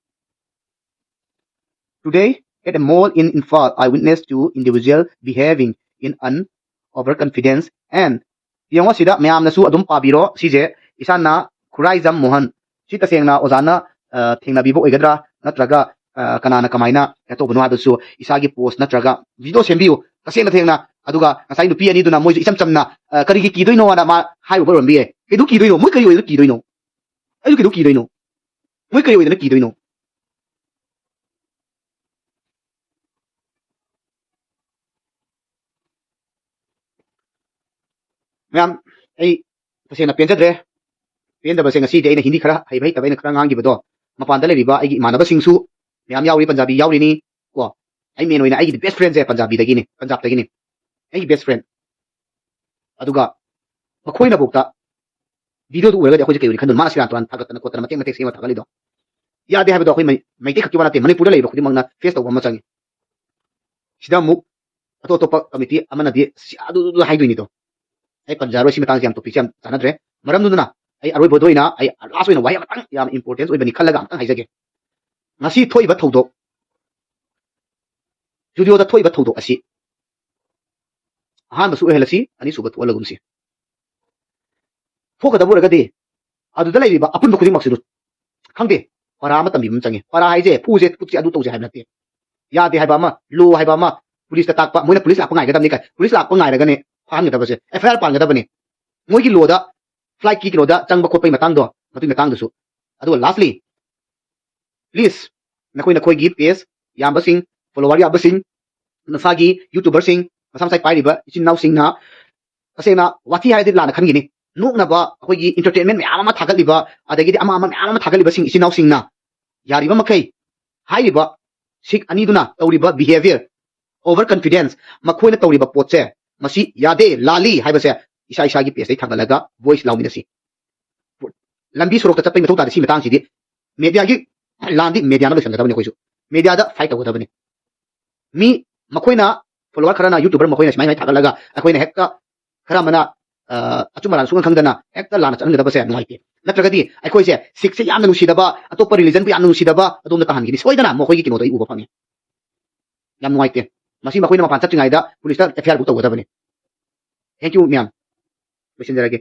Today, at a mall in Imphal, I witnessed two individual behaving in an overconfidence and, ꯌꯦꯡꯉꯣ, ꯁꯤꯗ ꯃꯌꯥꯝꯅꯁꯨ ꯑꯗꯨꯝ ꯄꯥꯕꯤꯔꯣ꯫ ꯁꯤꯁꯦ ꯏꯁꯥꯅ ꯈꯨꯔꯥꯏꯖꯝ ꯃꯣꯍꯟ꯫ ꯁꯤ ꯇꯁꯦꯡꯅ ꯑꯣꯖꯥꯅ, ꯑ, ꯊꯦꯡꯅꯕꯤꯕ ꯑꯣꯏꯒꯗ꯭ꯔꯥ, ꯅꯠꯇ꯭ꯔꯒ, ꯑ, ꯀꯅꯥꯅ ꯀꯃꯥꯏꯅ ꯀꯩꯅꯣ ꯇꯧꯕꯅꯣ ꯍꯥꯏꯕꯗꯨꯁꯨ ꯏꯁꯥꯒꯤ ꯄꯣꯁ ꯅꯠꯇ꯭ꯔꯒ ꯚꯤꯗꯤꯑꯣ ꯁꯦꯝꯕꯤꯌꯨ, ꯇꯁꯦꯡꯅ ꯊꯦꯡꯅ꯫ ꯑꯗꯨꯒ ꯉꯁꯥꯏ ꯅꯨꯄꯤ ꯑꯅꯤꯗꯨꯅ ꯃꯣꯏꯁꯨ ꯏꯆꯝ ꯆꯝꯅ, ꯑ, "ꯀꯔꯤꯒꯤ ꯀꯤꯗꯣꯏꯅꯣ?" ꯍꯥꯏꯅ ꯃꯥ ꯍꯥꯏꯔꯨꯕ ꯑꯣꯏꯔꯝꯕ ꯌꯥꯏ꯫ ꯀꯩꯗꯧ ꯀꯤꯗꯣꯏꯅꯣ? ꯃꯣꯏ ꯀꯔꯤ ꯑꯣꯏꯗꯅ ꯀꯤꯗꯣꯏꯅꯣ? ꯑꯩꯁꯨ ꯀꯩꯗꯧ ꯀꯤꯗꯣꯏꯅꯣ? ꯃꯣꯏ ꯀꯔꯤ ꯑꯣꯏꯗꯅ ꯀꯤꯗꯣꯏꯅꯣ? ꯃꯌꯥꯝ, ꯑꯩ ꯇꯁꯦꯡꯅ ꯄꯦꯟꯖꯗ꯭ꯔꯦ꯫ ꯄꯦꯟꯗꯕꯁꯦ ꯉꯁꯤꯗꯤ ꯑꯩꯅ ꯍꯤꯟꯗꯤ ꯈꯔ ꯍꯩꯕ ꯍꯩꯇꯕ ꯑꯩꯅ ꯈꯔ ꯉꯥꯡꯈꯤꯕꯗꯣ, ꯃꯄꯥꯟꯗ ꯂꯩꯔꯤꯕ ꯑꯩꯒꯤ ꯏꯃꯥꯟꯅꯕꯁꯤꯡꯁꯨ ꯃꯌꯥꯝ ꯌꯥꯎꯔꯤ, ꯄꯟꯖꯥꯕꯤ ꯌꯥꯎꯔꯤꯅꯤ ꯀꯣ꯫ ꯑꯩ ꯃꯦꯟ ꯑꯣꯏꯅ ꯑꯩꯒꯤꯗꯤ ꯕꯦꯁ ꯐ꯭ꯔꯦꯟꯁꯦ ꯄꯟꯖꯥꯕꯤꯗꯒꯤꯅꯤ, ꯄꯟꯖꯥꯕꯇꯒꯤꯅꯤ ꯑꯩꯒꯤ ꯕꯦꯁ ꯐ꯭ꯔꯦꯟ꯫ ꯑꯗꯨꯒ ꯃꯈꯣꯏꯅꯐꯥꯎꯗ ꯚꯤꯗꯤꯑꯣꯗꯨ ꯎꯔꯒꯗꯤ ꯑꯩꯈꯣꯏꯁꯦ ꯀꯩ ꯑꯣꯏꯅ ꯈꯟꯗꯣꯏꯅꯣ? ꯃꯥꯅ ꯁꯤꯔꯥꯟ ꯇꯨꯔꯥꯟ ꯊꯥꯒꯠꯇꯅ ꯈꯣꯠꯇꯅ ꯃꯇꯦꯛ ꯃꯇꯦꯛ ꯁꯦꯝꯃ ꯊꯥꯒꯠꯂꯤꯗꯣ꯫ ꯌꯥꯗꯦ ꯍꯥꯏꯕꯗꯣ ꯑꯩꯈꯣꯏ ꯃꯩ-, ꯃꯩꯇꯩ ꯈꯛꯀꯤ ꯋꯥ ꯅꯠꯇꯦ, ꯃꯅꯤꯄꯨꯔꯗ ꯂꯩꯔꯤꯕ ꯈꯨꯗꯤꯡꯃꯛꯅ ꯐꯦꯁ ꯇꯧꯕ ꯑꯃ ꯆꯪꯉꯤ꯫ ꯁꯤꯗ ꯑꯃꯨꯛ ꯑꯇꯣꯞ ꯑꯇꯣꯞꯄ ꯀꯃꯤꯇꯤ ꯑꯃꯅꯗꯤ ꯁꯤ ꯑꯗꯨ ꯑꯗꯨ ꯍꯥꯏꯗꯣꯏꯅꯤꯗꯣ꯫ ꯑꯩ ꯄꯟꯖꯔꯣꯏ, ꯁꯤ ꯃꯇꯥꯡꯁꯦ ꯌꯥꯝ ꯇꯣꯄꯤꯛꯁꯦ ꯌꯥꯝ ꯆꯥꯟꯅꯗ꯭ꯔꯦ꯫ ꯃꯔꯝꯗꯨꯅ ꯑꯩ ꯑꯔꯣꯏꯕꯗ ꯑꯣꯏꯅ ꯑꯩ ꯂꯥꯁ ꯑꯣꯏꯅ ꯋꯥꯍꯩ ꯑꯃꯇꯪ ꯌꯥꯝ ꯏꯝꯄꯣꯔꯇꯦꯟꯁ ꯑꯣꯏꯕꯅꯤ ꯈꯜꯂꯒ ꯑꯃꯇꯪ ꯍꯥꯏꯖꯒꯦ꯫ ꯉꯁꯤ ꯊꯣꯛꯏꯕ ꯊꯧꯗꯣꯛ, ꯖꯨꯗꯤꯑꯣꯗ ꯊꯣꯛꯏꯕ ꯊꯧꯗꯣꯛ ꯑꯁꯤ ꯑꯍꯥꯟꯕꯁꯨ ꯑꯣꯏꯍꯜꯂꯁꯤ, ꯑꯅꯤꯁꯨꯕ ꯊꯣꯛꯍꯜꯂꯒꯨꯝꯁꯤ꯫ ꯊꯣꯛꯀꯗꯕ ꯑꯣꯏꯔꯒꯗꯤ ꯑꯗꯨꯗ ꯂꯩꯔꯤꯕ ꯑꯄꯨꯟꯕ ꯈꯨꯗꯤꯡꯃꯛꯁꯤꯗ, ꯈꯪꯗꯦ, ꯄꯔꯥ ꯑꯃ ꯇꯝꯕꯤꯕ ꯑꯃ ꯆꯪꯉꯤ꯫ ꯄꯔꯥ ꯍꯥꯏꯁꯦ ꯐꯨꯁꯦ, ꯈꯨꯠꯁꯦ, ꯑꯗꯨ ꯇꯧꯁꯦ ꯍꯥꯏꯕ ꯅꯠꯇꯦ꯫ ꯌꯥꯗꯦ ꯍꯥꯏꯕ ꯑꯃ, ꯂꯣ ꯍꯥꯏꯕ ꯑꯃ, ꯄꯨꯂꯤꯁꯇ ꯇꯥꯛꯄ, ꯃꯣꯏꯅ ꯄꯨꯂꯤꯁ ꯂꯥꯛꯄ ꯉꯥꯏꯒꯗꯕꯅꯤ ꯀꯥꯏ, ꯄꯨꯂꯤꯁ ꯂꯥꯛꯄ ꯉꯥꯏꯔꯒꯅꯦ ꯐꯥꯍꯟꯒꯗꯕꯁꯦ, ꯑꯦꯐ ꯑꯥꯏ ꯑꯥꯔ ꯄꯥꯟꯒꯗꯕꯅꯤ꯫ ꯃꯣꯏꯒꯤ ꯂꯣꯗ, ꯐ꯭ꯂꯥꯏꯠꯀꯤ ꯀꯩꯅꯣꯗ ꯆꯪꯕ ꯈꯣꯠꯄꯒꯤ ꯃꯇꯥꯡꯗꯣ, ꯃꯗꯨꯒꯤ ꯃꯇꯥꯡꯗꯨꯁꯨ꯫ ꯑꯗꯨꯒ ꯂꯥꯁꯂꯤ, ꯄ꯭ꯂꯤꯖ, ꯅꯈꯣꯏ ꯅꯈꯣꯏꯒꯤ ꯄꯦꯖ ꯌꯥꯝꯕꯁꯤꯡ, ꯐꯣꯂꯣꯋꯔ ꯌꯥꯝꯕꯁꯤꯡ, ꯅꯁꯥꯒꯤ ꯌꯨꯇꯨꯕꯔꯁꯤꯡ, ꯃꯁꯥ ꯃꯁꯥꯒꯤ ꯄꯥꯏꯔꯤꯕ ꯏꯆꯤꯟ ꯏꯅꯥꯎꯁꯤꯡꯅ, ꯇꯁꯦꯡꯅ ꯋꯥꯊꯤ ꯍꯥꯏꯔꯗꯤ ꯂꯥꯟꯅ ꯈꯟꯈꯤꯅꯤ, ꯅꯣꯛꯅꯕ ꯑꯩꯈꯣꯏꯒꯤ ꯏꯟꯇꯔꯇꯦꯟꯃꯦꯟ ꯃꯌꯥꯝ ꯑꯃ ꯊꯥꯒꯠꯂꯤꯕ, ꯑꯗꯒꯤꯗꯤ ꯑꯃ ꯑꯃ ꯃꯌꯥꯝ ꯑꯃ ꯊꯥꯒꯠꯂꯤꯕꯁꯤꯡ ꯏꯆꯤꯟ ꯏꯅꯥꯎꯁꯤꯡꯅ ꯌꯥꯔꯤꯕ ꯃꯈꯩ ꯍꯥꯏꯔꯤꯕ ꯁꯤꯛ ꯑꯅꯤꯗꯨꯅ ꯇꯧꯔꯤꯕ ꯕꯤꯍꯦꯕꯤꯌꯔ, ꯑꯣꯚꯔ ꯀꯟꯐꯤꯗꯦꯟꯁ, ꯃꯈꯣꯏꯅ ꯇꯧꯔꯤꯕ ꯄꯣꯠꯁꯦ, ꯃꯁꯤ ꯌꯥꯗꯦ, ꯂꯥꯜꯂꯤ ꯍꯥꯏꯕꯁꯦ ꯏꯁꯥ ꯏꯁꯥꯒꯤ ꯄꯦꯖꯇꯩ ꯊꯥꯡꯒꯠꯂꯒ ꯚꯣꯏꯁ ꯂꯥꯎꯃꯤꯟꯅꯁꯤ꯫ ꯂꯝꯕꯤ ꯁꯣꯔꯣꯛꯇ ꯆꯠꯄꯒꯤ ꯃꯊꯧ ꯇꯥꯗꯦ꯫ ꯁꯤ ꯃꯇꯥꯡꯁꯤꯗꯤ ꯃꯦꯗꯤꯌꯥꯒꯤ ꯂꯥꯟꯗꯤ ꯃꯦꯗꯤꯌꯥꯅ ꯂꯣꯏꯁꯤꯟꯒꯗꯕꯅꯤ꯫ ꯑꯩꯈꯣꯏꯁꯨ ꯃꯦꯗꯤꯌꯥꯗ ꯐꯥꯏꯠ ꯇꯧꯒꯗꯕꯅꯤ꯫ ꯃꯤ ꯃꯈꯣꯏꯅ, ꯐꯣꯂꯣꯋꯔ ꯈꯔꯅ, ꯌꯨꯇꯨꯕꯔ ꯃꯈꯣꯏꯅ ꯁꯨꯃꯥꯏꯅ ꯊꯥꯒꯠꯂꯒ ꯑꯩꯈꯣꯏꯅ ꯍꯦꯛꯇ, ꯈꯔ ꯑꯃꯅ ꯑ, ꯑꯆꯨꯝ ꯑꯔꯥꯟ ꯁꯨꯈꯪ ꯈꯪꯗꯅ ꯍꯦꯛꯇ ꯂꯥꯟꯅ ꯆꯠꯍꯟꯒꯗꯕꯁꯦ ꯅꯨꯡꯉꯥꯏꯇꯦ꯫ ꯅꯠꯇ꯭ꯔꯒꯗꯤ ꯑꯩꯈꯣꯏꯁꯦ ꯁꯤꯈꯁꯦ ꯌꯥꯝꯅ ꯅꯨꯡꯁꯤꯗꯕ, ꯑꯇꯣꯞꯄ ꯔꯤꯂꯤꯖꯟꯕꯨ ꯌꯥꯝꯅ ꯅꯨꯡꯁꯤꯗꯕ ꯑꯗꯣꯝꯗ ꯇꯥꯍꯟꯈꯤꯅꯤ꯫ ꯁꯣꯏꯗꯅ ꯃꯈꯣꯏꯒꯤ ꯀꯩꯅꯣꯗꯣ ꯑꯩ ꯎꯕ ꯐꯪꯉꯤ꯫ ꯌꯥꯝ ꯅꯨꯡꯉꯥꯏꯇꯦ꯫ ꯃꯁꯤ ꯃꯈꯣꯏꯅ ꯃꯄꯥꯟ ꯆꯠꯇ꯭ꯔꯤꯉꯩꯗ ꯄꯨꯂꯤꯁꯇ FIR book ꯇꯧꯒꯗꯕꯅꯤ꯫ Thank you ꯃꯌꯥꯝ꯫ ꯂꯣꯏꯁꯤꯟꯖꯔꯒꯦ꯫